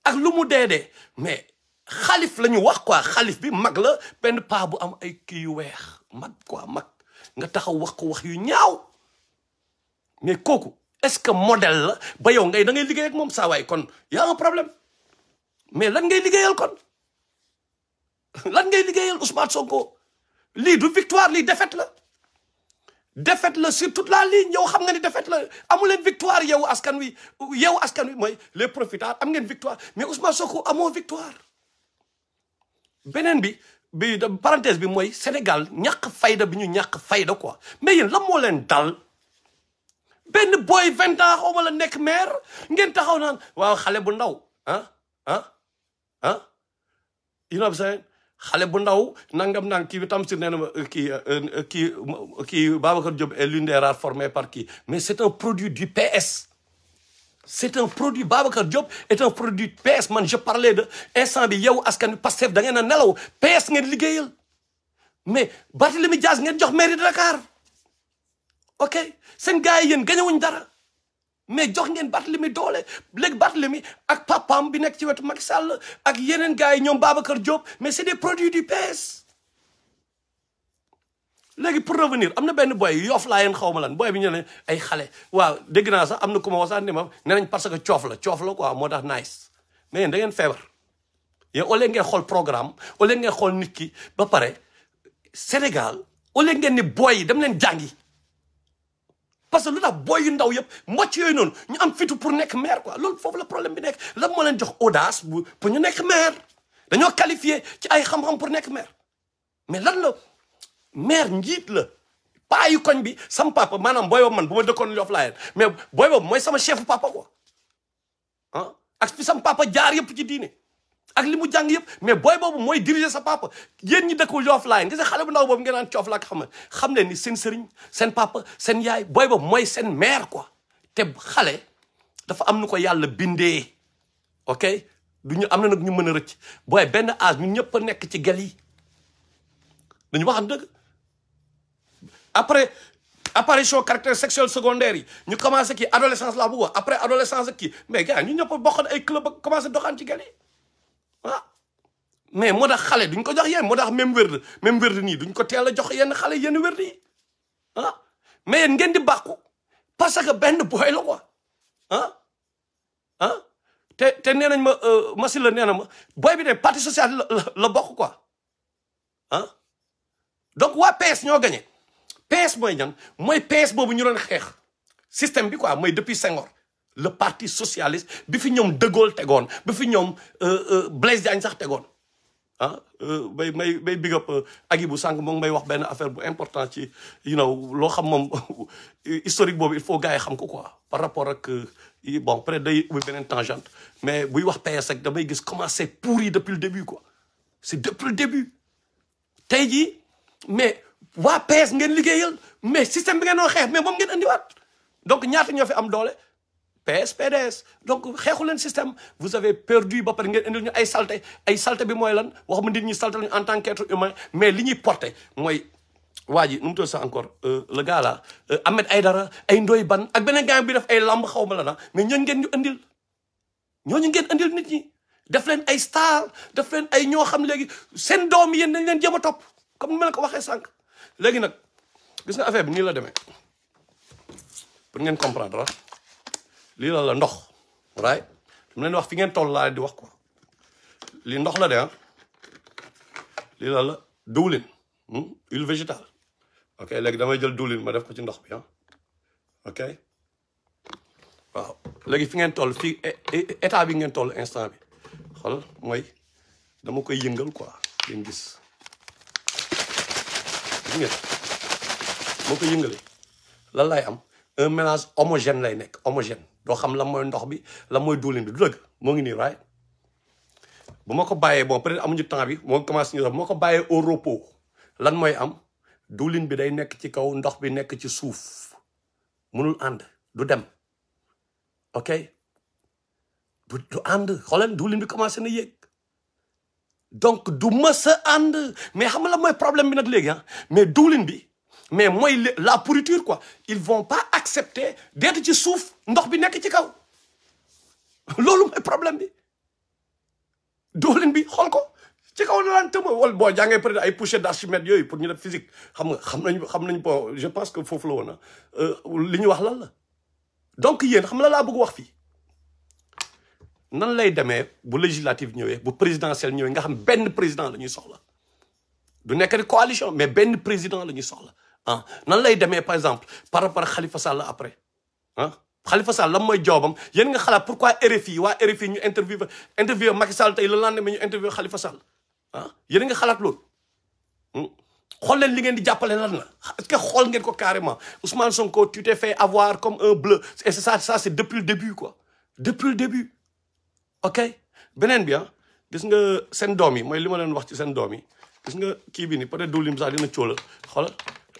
ak lu mu deedee mais xalif la ñu wax quoi xalif bi mag la benn paa bu am ay kii yu weex mag quoi mag nga taxaw wax ko wax yu ñaaw mais kooku est-ce que modèle la ba yow ngay da ngay liggéey ak moom saa waay kon y a un problème mais lan ngay liggéeyal kon lan ngay liggéeyal Ousmane Sonko lii du victoire lii défaite la sur toute la ligne yow xam nga ni défaite la amu leen victoire yow askan wi mooy les profiteurs am ngeen victoire mais Ousmane Sonko amoo victoire. beneen bi parenthèse bi mooy Sénégal ñàkk fayda bi ñu ñàkk fayda quoi mais yéen lan moo leen dal benn boy 20 ans xaw ma la nekk maire ngeen taxaw naan waaw xale bu ndaw you know what I'm saying xale bu ndaw nangam nang kii bi tam si nee na ma kii Babacar Diop est l'une des rares formés par kii mais c'est un produit du PS. C'est un produit Babacar Diop est un produit PS man je parlais de instant bi yow askan wi Pastef da ngeen a nelaw PS ngeen liggéeyal mais Barthélémy Dias ngeen jox mairie de Dakar ok seen gars yi yéen gañewuñ dara mais jox ngeen Barthélémy doole léegi Barthélémy ak papam bi nekk ci wetu Macky Sall ak yeneen gars yi ñoom Babacar Diop mais c'est des produits du PS. léegi pour revenir am na benn boy yoof laa yéen xaw ma lan boy bi ñu ne ay xale waaw dégg naa sax am na ku ma waxaan ne ma nee nañ parce que coof la quoi moo tax nice mais yéen da ngeen feebar yéen au lieu ngeen xool programme au lieu ngeen xool nit ki ba pare Sénégal au lieu ngeen ni boy yi dem leen jàngi parce que lu tax boy yu ndaw yëpp mbocc yooyu noonu ñu am fitu pour nekk maire quoi loolu foofu la problème bi nekk lan moo leen jox audace pour ñu nekk maire dañoo qualifié ci ay xam-xam pour nekk maire mais lan la maire njiit la paa yu koñ bi sama papa maanaam booy boobu man bu ma dëkkoon Yoff laa mais booy boobu mooy sama chef papa quoi ak fi sama papa jaar yëpp ci diine ak li mu jàng yëpp mais booy boobu mooy diriger sa papa yéen ñi dëkkul Yoff laa gis nga xale bu ndaw boobu ngeen naan coof la ak xam leen ni seen sëriñ seen papa seen yaay booy boobu mooy seen maire quoi te xale dafa am nu ko yàlla bindee ok du ñu am na nag ñu mën a rëcc booy benn âge ñun ñëpp a nekk ci gel yi dañu waxam dëgg après apparition caractère sexuel secondaire yi ñu commencé kii adolescence laa bëgg wax après adolescence ak kii mais gars ñu ñëpp bokkoon ay club ak commencé doxaan ci gel yi mais moo tax xale duñ ko jox yéen moo tax même wérd nii duñ ko teel a jox yenn xale yenn wérd yi mais yéen ngeen di bàqu parce que benn boy la quoi te nee nañ ma Massi la nee na ma boy bi de parti social la bokk quoi donc waa PS ñoo gagné PS mooy ñan mooy PS boobu ñu doon xeex système bi quoi mooy depuis Senghor le parti socialiste bi fi ñoom De Gaulle tegoon bi fi ñoom Blaise Diagne sax tegoon may big up Agibou sànq moom may wax benn affaire bu important ci loo xam moom historique boobu il faut gars yi xam ko quoi par rapport ak bon peut-être day ubbi beneen tangente mais buy wax PS rek damay gis comment c'est pourri depuis le début quoi c'est depuis le début tey jii mais waa PS ngeen liggéeyal mais système bi ngeen doon xeex mais moom ngeen andiwaat donc ñaata ñoo fi am doole PS PDS donc xeexu leen système vous avez perdu ba pare ngeen indil ñu ay salté bi mooy lan wax ma nit ñi salté lañu en tant qu'être humain mais li ñuy porté mooy waa ji nu mu tudd sax encore le gars là Ahmed Aïdara ay Ndoye Ban ak beneen gars bi def ay lamb xaw ma la na mais ñooñu ngeen ñu indil nit ñi def leen ay star def leen ay ñoo xam léegi seen doom yéen dañ leen jéem a topp comme ni ma la ko waxee sànq léegi nag gis nga affaire bi nii la demee pour ngeen comprendre lii la ndox right mu leen wax fi ngeen toll laa di wax quoi lii ndox la de lii la diwlin huile végétale ok léegi damay jël diwlin ma def ko ci ndox bi ok waaw léegi fi ngeen toll fii état bi ngeen toll instant bi xool mooy dama koy yëngal quoi ngeen gis moo ko yëngalee lan lay am un mélange homogène lay nekk homogène doo xam lan mooy ndox bi lan mooy diwlin bi du dëgg moo ngi nii right bu ma ko bàyyee bon peut-être amuñu temps bi moo commencé ñu bu ma ko bàyyee au repos lan mooy am diwlin bi day nekk ci kaw ndox bi nekk ci suuf mënul ànd du dem ok du ànd xooleen diwlin bi commencé na yéeg donc du mës a ànd mais xam nga la mooy problème bi nag léegi mais diwlin bi mais mooy la pourriture quoi ils vont pas accepter d'être ci suuf ndox bi nekk ci kaw loolu mooy problème bi diwlin bi xool ko ci kaw la daan tëma wala boo jàngee peut-être ay poussée d'Archimède yooyu pour ñu def physique xam nañ bon je pense que foofu la woon li ñu wax lan la donc yéen xam la laa bëgg wax fii nan lay demee bu législative ñëwee bu présidentielle ñëwee nga xam benn président la ñuy soxla du nekk di coalition mais benn président la ñuy soxla ah nan lay demee par exemple par rapport ak Khalifa Sall après ah Khalifa Sall lan mooy joobam yéen nga xalaat pourquoi RFI waa RFI ñu interview Macky Sall tey le lendemain ñu interview Khalifa Sall ah yéen nga xalaat loolu xool leen li ngeen di jàppale lan la est-ce que xool ngeen ko carrément Ousmane Sonko tu t'es fait avoir comme un bleu et ça c'est depuis le début quoi depuis le début ok beneen bi ah gis nga seen doom yi mooy li ma leen wax ci seen doom yi gis nga kii bi ni peut-être diwlin sax dina cóolal xoolal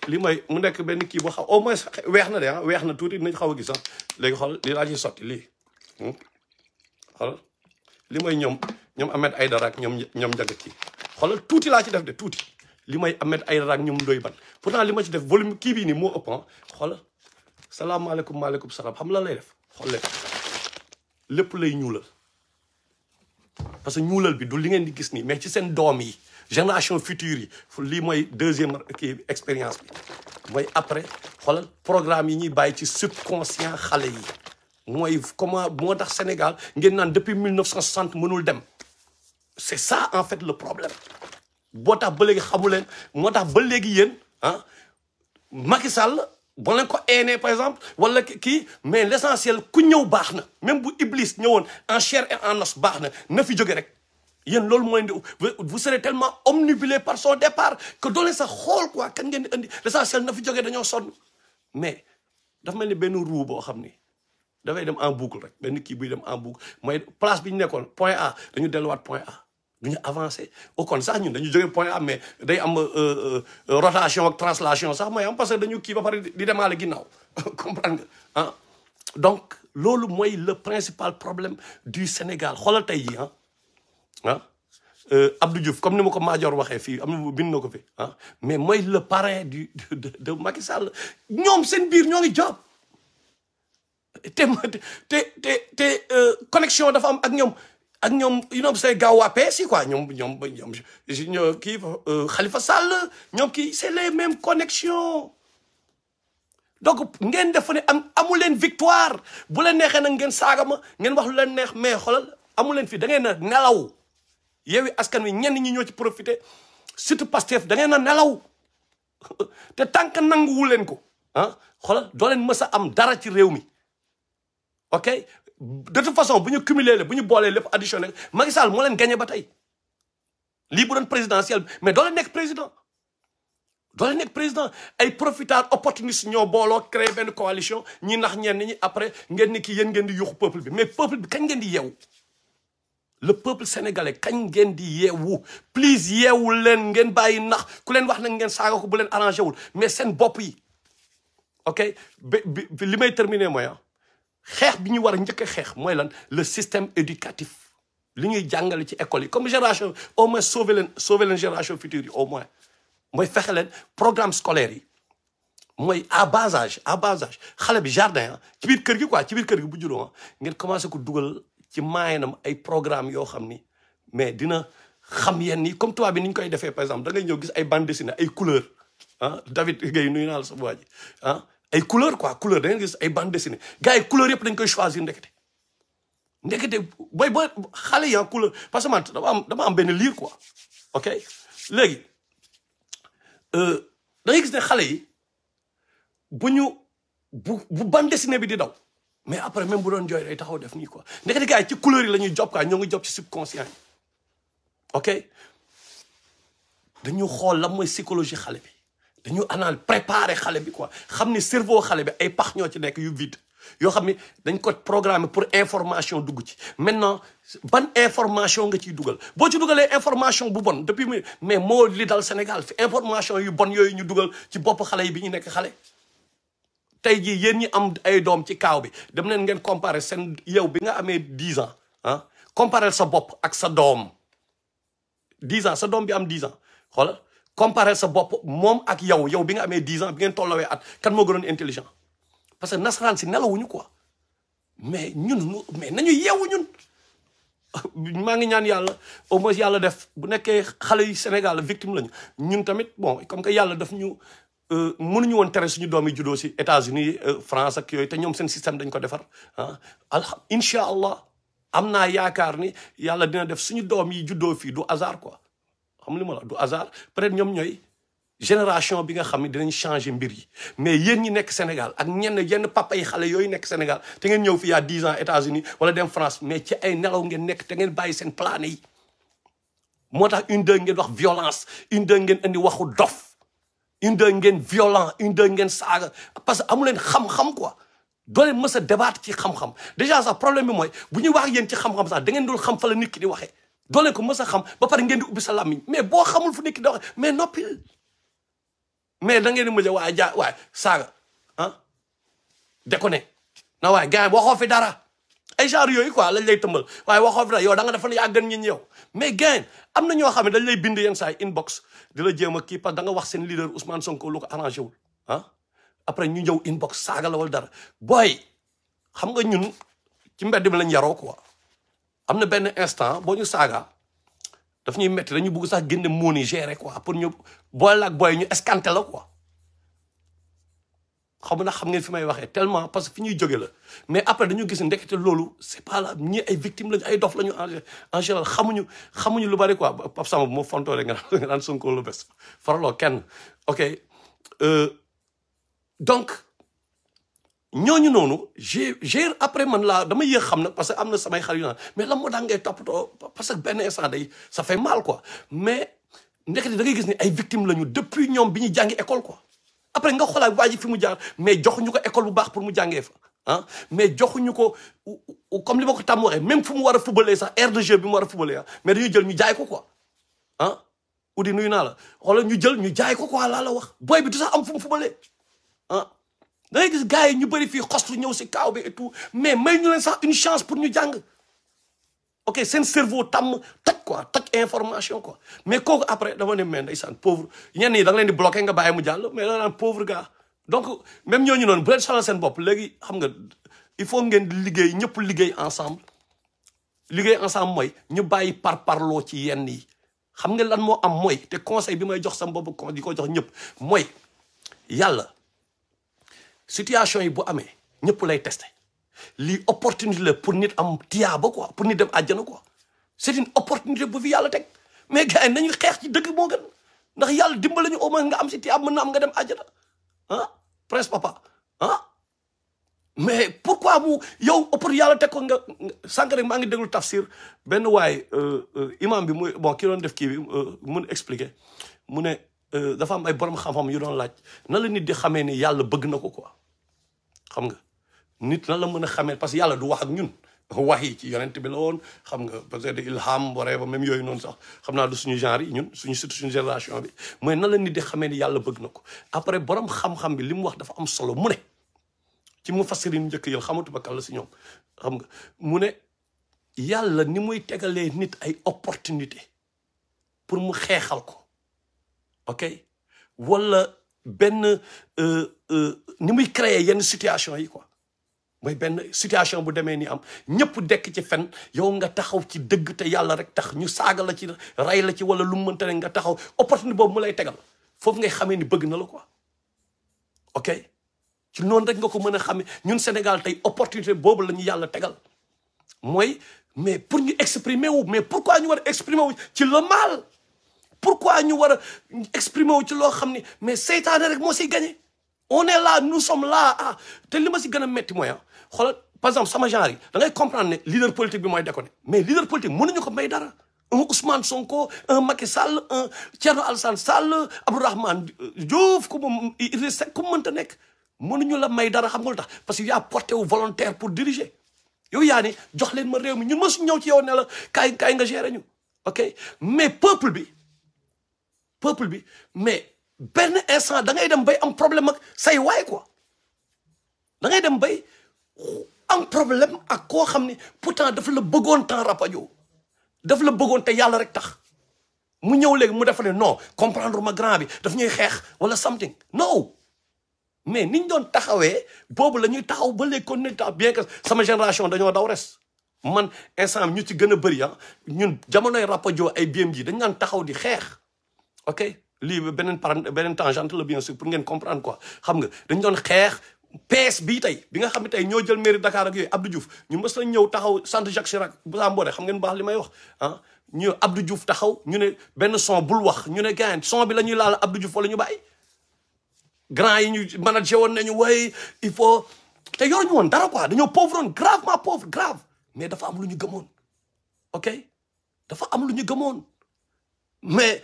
li may mu nekk benn kii boo xam au moins weex na de ah weex na tuuti dinañ xaw a gis ah léegi xoolal lii laa ciy sotti lii xoolal li may ñoom Ahmed Aïdara ak ñoom Ndiaga kii xoolal tuuti laa ci def de tuuti li may Ahmed Aïdara ak ñoom Ndoye Ban pourtant li ma ci def volume kii bii nii moo ëpp ah xoolal salaamaaleykum maaleykum salaam xam la lay def xool leen lépp lay ñuulal parce que ñuulal bi du li ngeen di gis nii mais ci seen doom yi génération future yi lii mooy deuxième kii expérience bi mooy après xoolal programme yi ñuy bàyyi ci subconscient xale yi mooy comment moo tax Sénégal ngeen naan depuis 1960 mënul dem c'est ça en fait le problème boo tax ba léegi xamu leen moo tax ba léegi yéen ah Macky Sall boo leen ko eenee par exemple wala kii mais l'essentiel ku ñëw baax na même bu Iblis ñëwoon en chair et en os baax na fi jóge rek yéen loolu mooy vous serez tellement omnibulé par son départ que doo leen sax xool quoi kan ngeen di indi l'essentiel na fi jóge dañoo sonn mais dafa mel ni benn roue boo xam ni dafay dem en boucle rek benn kii buy dem en boucle mooy place bi ñu nekkoon point A dañu delluwaat point A duñu avancé au contraire sax ñun dañu jóge point A mais day am rotation ak translation sax mooy am parce que dañu kii ba pare di demaale ginnaaw comprendre nga ah donc loolu mooy le principal problème du Sénégal xoolal tey jii Abdou Diouf comme ni ma ko Madior waxee fii am na bind na ko fi mais mooy le parrain de Macky Sall ñoom seen biir ñoo ngi job te connexion dafa am ak ñoom say gaaw waa PS yi quoi ñoom kii Khalifa Sall ñoom kii c'est les mêmes connexions donc ngeen def ne amu leen victoire bu leen neexee nag ngeen saaga ma ngeen wax lu leen neex mais xoolal amu leen fi da ngeen a nelaw Yewwi Askan Wi ñenn ñi ñoo ci profité surtout Pastef da ngeen a nelaw te tant que nanguwu leen ko xoolal doo leen mës a am dara ci réew mi ok de toute façon bu ñu cumuler bu ñu boolee lépp additionné Macky Sall moo leen gagné ba tey lii bu doon présidentiel mais doo leen nekk président ay profiteurs opportunistes ñoo booloo créé benn coalition ñi nax ñenn ñi après ngeen ni kii yéen ngeen di yuuxu peuple bi mais peuple bi kañ ngeen di yeewu le peuple sénégalais kañ ngeen di yeewu please yeewu leen ngeen bàyyi nax ku leen wax nag ngeen saaga ko bu leen arrangé wul mais seen bopp yi ok li may terminer mooy xeex bi ñu war a njëkk a xeex mooy lan le système éducatif li ñuy jàngale ci école yi comme génération au moins sauver leen génération future yi au moins mooy fexe leen programme scolaire yi mooy à bas âge xale bi jardin ci biir kër gi quoi ci biir kër gi bu juróom ngeen commencé ko dugal ci maayinam ay programme yoo xam ni mais dina xam yenn yi comme tubaab bi ni ñu koy defee par exemple da ngay ñëw gis ay bande dessinée ay couleur David Gueye nuyu naa la sa waa ji ay couleur quoi couleur da ngeen gis ay bande dessinée gars yi couleur yëpp dañ koy choisir ndekete booy xale yi couleur parce que man dama am benn livre quoi ok léegi da ngay gis ne xale yi bu bande dessinée bi di daw mais après même bu doon jooy day taxaw def nii quoi ndekete gars yi ci couleur yi la ñuy job quoi ñoo ngi job ci subconscient yi ok dañu xool lan mooy psychologie xale bi dañu préparer xale bi quoi xam ni cerveau xale bi ay pax ñoo ci nekk yu vide yoo xam ni dañ ko programmer pour information dugg ci maintenant ban information nga ciy dugal boo ci dugalee information bu bon depuis mais moo li dal Sénégal fi information yu bon yooyu ñu dugal ci bopp xale yi bi ñu nekk xale tey jii yéen ñi am ay doom ci kaaw bi dem leen ngeen comparer seen yow bi nga amee 10 ans comparer sa bopp ak sa doom 10 ans sa doom bi am 10 ans xoolal comparer sa bopp moom ak yow bi nga amee 10 ans bi ngeen tollawee at kan moo gënoon intelligent parce que nasaraan si nelawuñu quoi mais nañu yeewu ñun maa ngi ñaan yàlla au moins yàlla def bu nekkee xale yi Sénégal victime lañu ñun tamit bon comme que yàlla daf ñu mënuñu woon tere suñu doom yi juddoo si États-Unis France ak yooyu te ñoom seen système dañ ko defar ah incha allah am naa yaakaar ni yàlla dina def suñu doom yi juddoo fii du hasard quoi xam li ma la du hasard peut-être ñoom ñooy génération bi nga xam ne dinañ changer mbir yi mais yéen ñi nekk Sénégal ak yenn papa yi xale yooyu nekk Sénégal te ngeen ñëw fi y'a 10 ans États-Unis wala dem France mais ci ay nelaw ngeen nekk te ngeen bàyyi seen plan yi moo tax une deux ngeen wax violence une deux ngeen indi waxu dof une deux ngeen violent une deux ngeen saaga parce que amu leen xam-xam quoi doo leen mës a débattre ci xam-xam déjà sax problème bi mooy bu ñuy wax yéen ci xam-xam sax da ngeen dul xam fa la nit ki di waxee doo leen ko mës a xam ba pare ngeen di ubbi sa làmmiñ mais boo xamul fu nit ki di waxee mais noppil mais da ngeen di mujj waaye saaga ah déconné na waaye gars yi waxoo fi dara ay genre yooyu quoi lañ lay tëmbal waaye waxoo fi dara yow da nga defoon yaa gën ñi yow mais gars am na ñoo xam ne dañ lay bind yenn saa yi inbox di la jéem a kii parce que da nga wax seen leader Ousmane Sonko lu ko arrangé wul ah après ñu ñëw inbox saaga la wala dara booy xam nga ñun ci mbedd mi lañ yaroo quoi am na benn instant boo ñu saaga daf ñuy metti dañu bëgg sax génne mooni gérer quoi pour ñu boole ak booy ñu escanté la quoi xam na xam ngeen fi may waxee tellement parce que fi ñuy jóge la mais après dañu gis ndekete loolu c'est pas là ñi ay victimes lañu ay dof lañu en général xamuñu lu bari quoi Pape Samba bu ma fontoo rek nga naan Sonko lu bes faraloo kenn ok donc ñooñu noonu j'ai après man laa dama yéex xam nag parce que am na samay xarit yu naan mais lan moo daan ngay toppatoo parce que benn instant day ça fait mal quoi mais ndekete da ngay gis ni ay victimes lañu depuis ñoom bi ñu jàngi école quoi après nga xoolaat waa ji fi mu jaar mais joxuñu ko école bu baax pour mu jàngee fa ah mais joxuñu ko comme li ma ko tàmm waxee même fu mu war a fubalee sax aire de jeu bi mu war a fubalee ah mais dañuy jël ñu jaay ko quoi ah Udi nuyu naa la xoolal ñu jël ñu jaay ko quoi laa la wax booy bi du sax am fu mu fubalee ah da ngay gis gars yi ñu bëri fii xostu ñëw si kaaw bi et tout mais may ñu leen sax une chance pour ñu jàng ok seen cerveau tàmm toj quoi toj information quoi mais kooku après dama ne mais ndeysaan pauvre ñenn ñi da nga leen di bloqué nga bàyyi mu jàll mais da naan pauvre gars donc même ñooñu noonu bu leen sonal seen bopp léegi xam nga il faut ngeen di liggéey ñëpp liggéey ensemble mooy ñu bàyyi parloo ci yenn yi xam nga lan moo am mooy te conseil bi may jox sa bopp di ko jox ñëpp mooy yàlla situation yi bu amee ñëpp lay testé lii opportunité la pour nit am tiyaaba quoi pour nit dem àjjana quoi c'est une opportunité bu fi yàlla teg mais gars yi nañu xeex ci dëgg moo gën ndax yàlla dimbali ñu au moins nga am si tiyaaba mën na am nga dem àjjana ah prince papa ah mais pourquoi mu yow opportunité yàlla teg ko nga sànq rek maa ngi déglu tafsir benn waay imam bi muy bon ki doon def kii bi mun expliquer mu ne dafa am ay borom xam-xam yu doon laaj na la nit di xamee ni yàlla bëgg na ko quoi xam nga nit nan la mën a xamee parce que yàlla du wax ak ñun wax yi ci yonent bi la woon xam nga peut-être ilham waree ba même yooyu noonu sax xam naa du suñu genre yi ñun surtout suñu génération bi mooy nan la nit di xamee ni yàlla bëgg na ko après borom xam-xam bi li mu wax dafa am solo mu ne ci mu fassirin njëkk yël xamatuma kan la si ñoom xam nga mu ne yàlla ni muy tegalee nit ay opportunité pour mu xeexal ko ok wala benn ni muy créer yenn situation yi quoi mooy benn situation bu demee ni am ñëpp dekk ci fen yow nga taxaw ci dëgg te yàlla rek tax ñu saaga la ci ray la ci wala lu mu mënta ne nga taxaw opportunité boobu mu lay tegal foofu ngay xamee ni bëgg na la quoi ok ci noonu rek nga ko mën a xamee ñun Sénégal tey opportunité boobu la ñu yàlla tegal mooy mais pour ñu exprimer wu mais pourquoi ñu war a exprimer wu ci le mal pourquoi ñu war a exprimer wu ci loo xam ni mais seytaane rek moo siy gagné on est là nous sommes là ah te li ma si gën a metti mooy xoolal par exemple sama genre yi da ngay comprendre ne leader politique bi mooy déconné mais leader politique mënuñu ko may dara un Ousmane Sonko un Macky Sall un Thierno Alassane Sall Abdourahmane Diouf ku mu Idrissa Seck ku mu mënta nekk mënuñu la may dara xam nga lu tax parce que yaa porté wu volontaire pour diriger yow yaa ni jox leen ma réew mi ñun mësuñ ñëw ci yow ne la kaay nga gérer ñu ok mais peuple bi mais benn instant da ngay dem bay am problème ak say waay quoi da ngay dem bay am problème ak koo xam ni pourtant dafa la bëggoon temps rapajo dafa la bëggoon te yàlla rek tax mu ñëw léegi mu defa ne non comprendre ma grand bi daf ñuy xeex wala something non mais niñ doon taxawee boobu la ñuy taxaw ba léegi kon ne tax bien que sama génération dañoo daw res man instant ñu ci gën a bëri ñun jamonoy rapajo ay BMG dañ naan taxaw di xeex ok lii beneen tangente la bien sûr pour ngeen comprendre quoi xam nga dañ doon xeex PS bii tey bi nga xam ne tey ñoo jël mairie Dakar ak yooyu Abdou Diouf ñu mës nañ ñëw taxaw centre Jacques Chirac bu saa mboore xam ngeen baax li may wax ah ñu Abdou Diouf taxaw ñu ne benn son bul wax ñu ne gaañ son bi la ñuy laal Abdou Diouf wala ñu bàyyi grand yi ñu manager woon nañu way il faut te yoruñu woon dara quoi dañoo pauvre woon gravement pauvre grave mais dafa am lu ñu gëmoon ok dafa am lu ñu gëmoon mais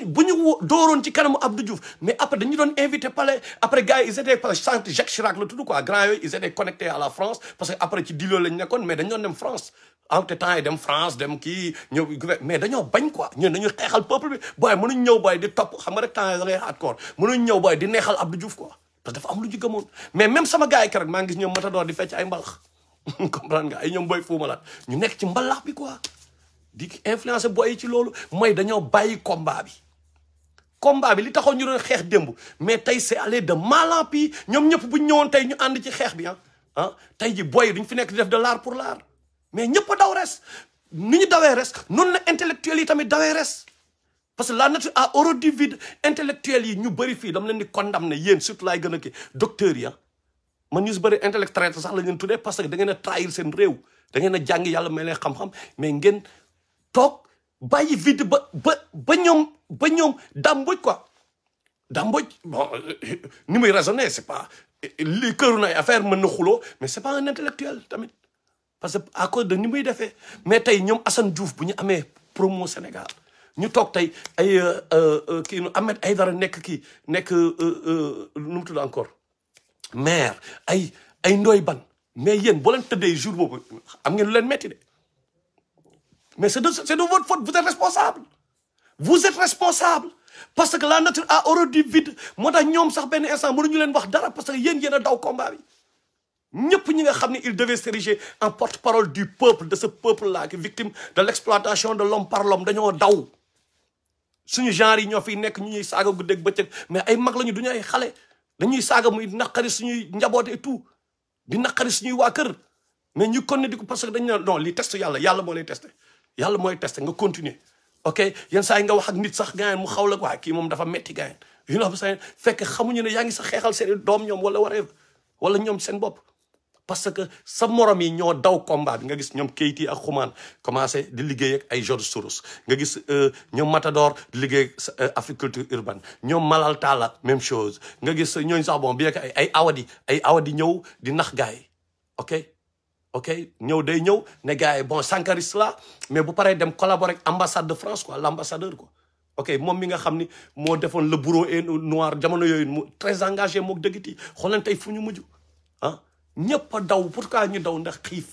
bu ñu dooroon ci kanamu Abdou Diouf mais après dañu doon invité palais après gars yi ils étaient par centre Jacques Chirac la tudd quoi grand yooyu ils étaient connectés à la France parce que après ci diloo lañ nekkoon mais dañu doon dem France en te temps yi dem France dem kii ñëw mais dañoo bañ quoi ñun dañuy xeexal peuple bi booy mënuñ ñëw booy di topp xam nga rek temps yi da ngay hardcore mënuñ ñëw booy di neexal Abdou Diouf quoi parce que dafa am lu ñu gëmoon mais même sama gars yi keroog maa ngi gis ñoom Matador di fecc ay mbalax comprendre nga ay ñoom booy fuumalaat ñu nekk ci mbalax bi quoi di influencer boy yi ci loolu mooy dañoo bàyyi combat bi li taxoon ñu doon xeex démb mais tey c'est allé de mal en pis ñoom ñëpp bu ñu ñëwoon tey ñu ànd ci xeex bi tey ji boy yi duñ fi nekk di def de l'art pour l'art mais ñëpp a daw res ni ñu dawee res noonu la intellectuels yi tamit dawee res parce que la nature a horreur du vide intellectuels yi ñu bëri fii dama leen di condamner yéen surtout laay gën a kii docteurs yi man ñu si bëri intellectuel sax la leen tuddee parce que da ngeen a trahir seen réew da ngeen a jàng yàlla may leen xam-xam mais ngeen toog bàyyi vide ba ñoom damboj quoi damboj bon ni muy raisonner c'est pas li këru nay affaire mën na xuloo mais c'est pas un intellectuel tamit parce que à cause de ni muy defee mais tey ñoom Assane Diouf bu ñu amee promo Sénégal ñu toog tey ay kii nu Ahmed Aïdara nekk nu mu tudd encore maire ay Ndoye Bane mais yéen boo leen tëddee jour boobu am ngeen lu leen metti de mais c'est de votre faute vous êtes responsable parce que la nature a horreur du vide moo tax ñoom sax benn instant mënuñu leen wax dara parce que yéen a daw combat bi ñëpp ñi nga xam ne il devait s'ériger en porte-parole du peuple de ce peuple là qui est victime de l'exploitation de l'homme par l'homme dañoo daw suñu genre yi ñoo fiy nekk ñu ñuy saaga guddeeg bëccëg mais ay mag lañu duñu ay xale dañuy saaga muy naqari suñuy njaboot et tout di naqari suñuy waa kër mais ñu kon ne di ko parce que dañu ne non lii test yàlla moo lay testé yàlla mooy testé nga continuer ok yenn saa yi nga wax ak nit sax gaayen mu xaw la waa kii moom dafa metti gaayen yu know sa fekk xamuñu ne yaa ngi sax xeexal seen doom ñoom wala ñoom seen bopp parce que sa morom yi ñoo daw combat bi nga gis ñoom Keyti ak Xuman commencé di liggéey ak ay George Soros nga gis ñoom Matador di liggéey ak agriculture urbaine ñoom Malal Talla même chose nga gis ñooñu sax bon bien que ay awadi ñëw di nax gars yi ok ñëw day ñëw ne gars yi bon sankariste la mais bu paree dem collaborer ak ambassade de France quoi l'ambassadeur quoi ok moom mi nga xam ni moo defoon le bureau et noir jamono yooyu mu très engagé mook dëggiti xooleen tey fu ñu mujj ñëpp a daw pourquoi ñu daw ndax xiif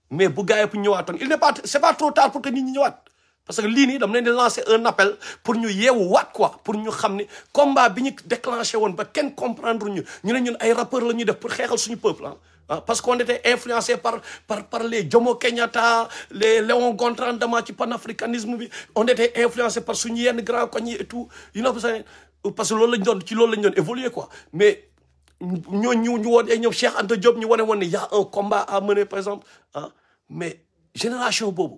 mais bu gars yi pour ñëwaatoon c'est pas trop tard pour que nit ñi ñëwaat parce que lii nii dama leen di lancer un appel pour ñu yeewu waat quoi pour ñu xam ni combat bi ñu déclenché woon ba kenn comprendre ñu ne ñun ay rappeurs la ñuy def pour xeexal suñu peuple parce qu'on était influencé par les Jomo Kenyatta les Léon Gontran dama ci panafricanisme bi on était influencé par suñu yenn grand koñ yi et tout parce que loolu lañ doon évoluer quoi mais ñu woon ay ñoom Cheikh Anta Diop ñu wane woon ne y a un combat à mener par exemple mais génération boobu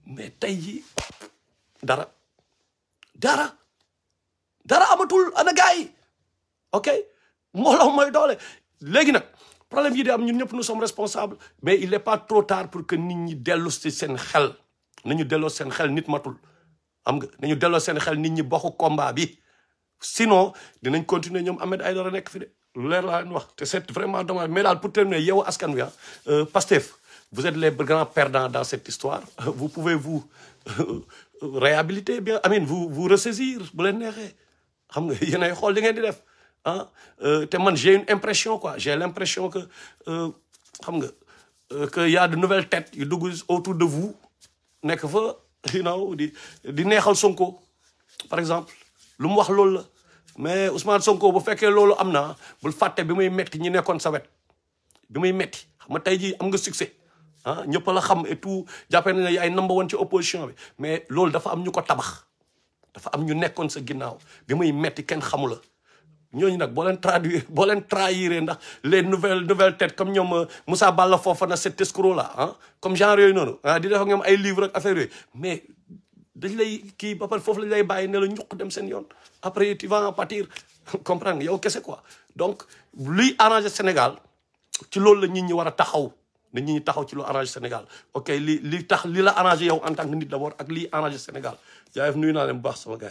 mais tey jii dara amatul ana gars yi ok mbooloo mooy doole léegi nag problème yi di am ñun ñëpp nous sommes responsables mais il n'est pas trop tard pour que nit ñi dellu si seen xel nañu delloo seen xel nit matul am nga nañu delloo seen xel nit ñi bokku combat bi sinon dinañ continuer ñoom Ahmed Aïdara nekk fi de lu leer laa leen wax te c'est vraiment dommage mais daal pour terminer Yewwi Askan Wi Pastef vous êtes les grands perdants dans cette histoire vous pouvez vous réhabiliter bien amin vous ressaisir bu leen neexee xam nga yéen ay xool li ngeen di def te man j'ai une impression quoi j'ai l'impression que xam nga que y a de nouvelles têtes yu dugg autour de vous nekk fa di neexal Sonko par exemple lu mu wax loolu la mais Ousmane Sonko bu fekkee loolu am na bul fàtte bi muy metti ñi nekkoon sa wet bi muy metti xam nga tey jii am nga succès ñëpp la xam et tout jàppee na ne yaay number one ci opposition bi mais loolu dafa am ñu ko tabax dafa am ñu nekkoon sa ginnaaw bi muy metti kenn xamu la ñooñu nag boo leen trahir ndax les nouvelles têtes comme ñoom Moussa Balla Fofana cet escroc là comme genre yooyu noonu di def ak ñoom ay livre ak affaire yooyu mais dañ lay kii ba pare foofu lañ lay bàyyi ne la ñuq dem seen yoon après tu vas en pâtir comprendre nga yow kese quoi donc luy arranger Sénégal ci loolu la nit ñi war a taxaw na nit ñi taxaw ci lu arranger Sénégal ok li la arranger yow en tant que nit d'abord ak lii arranger Sénégal jaayef nuyu naa leen bu baax sama gars yi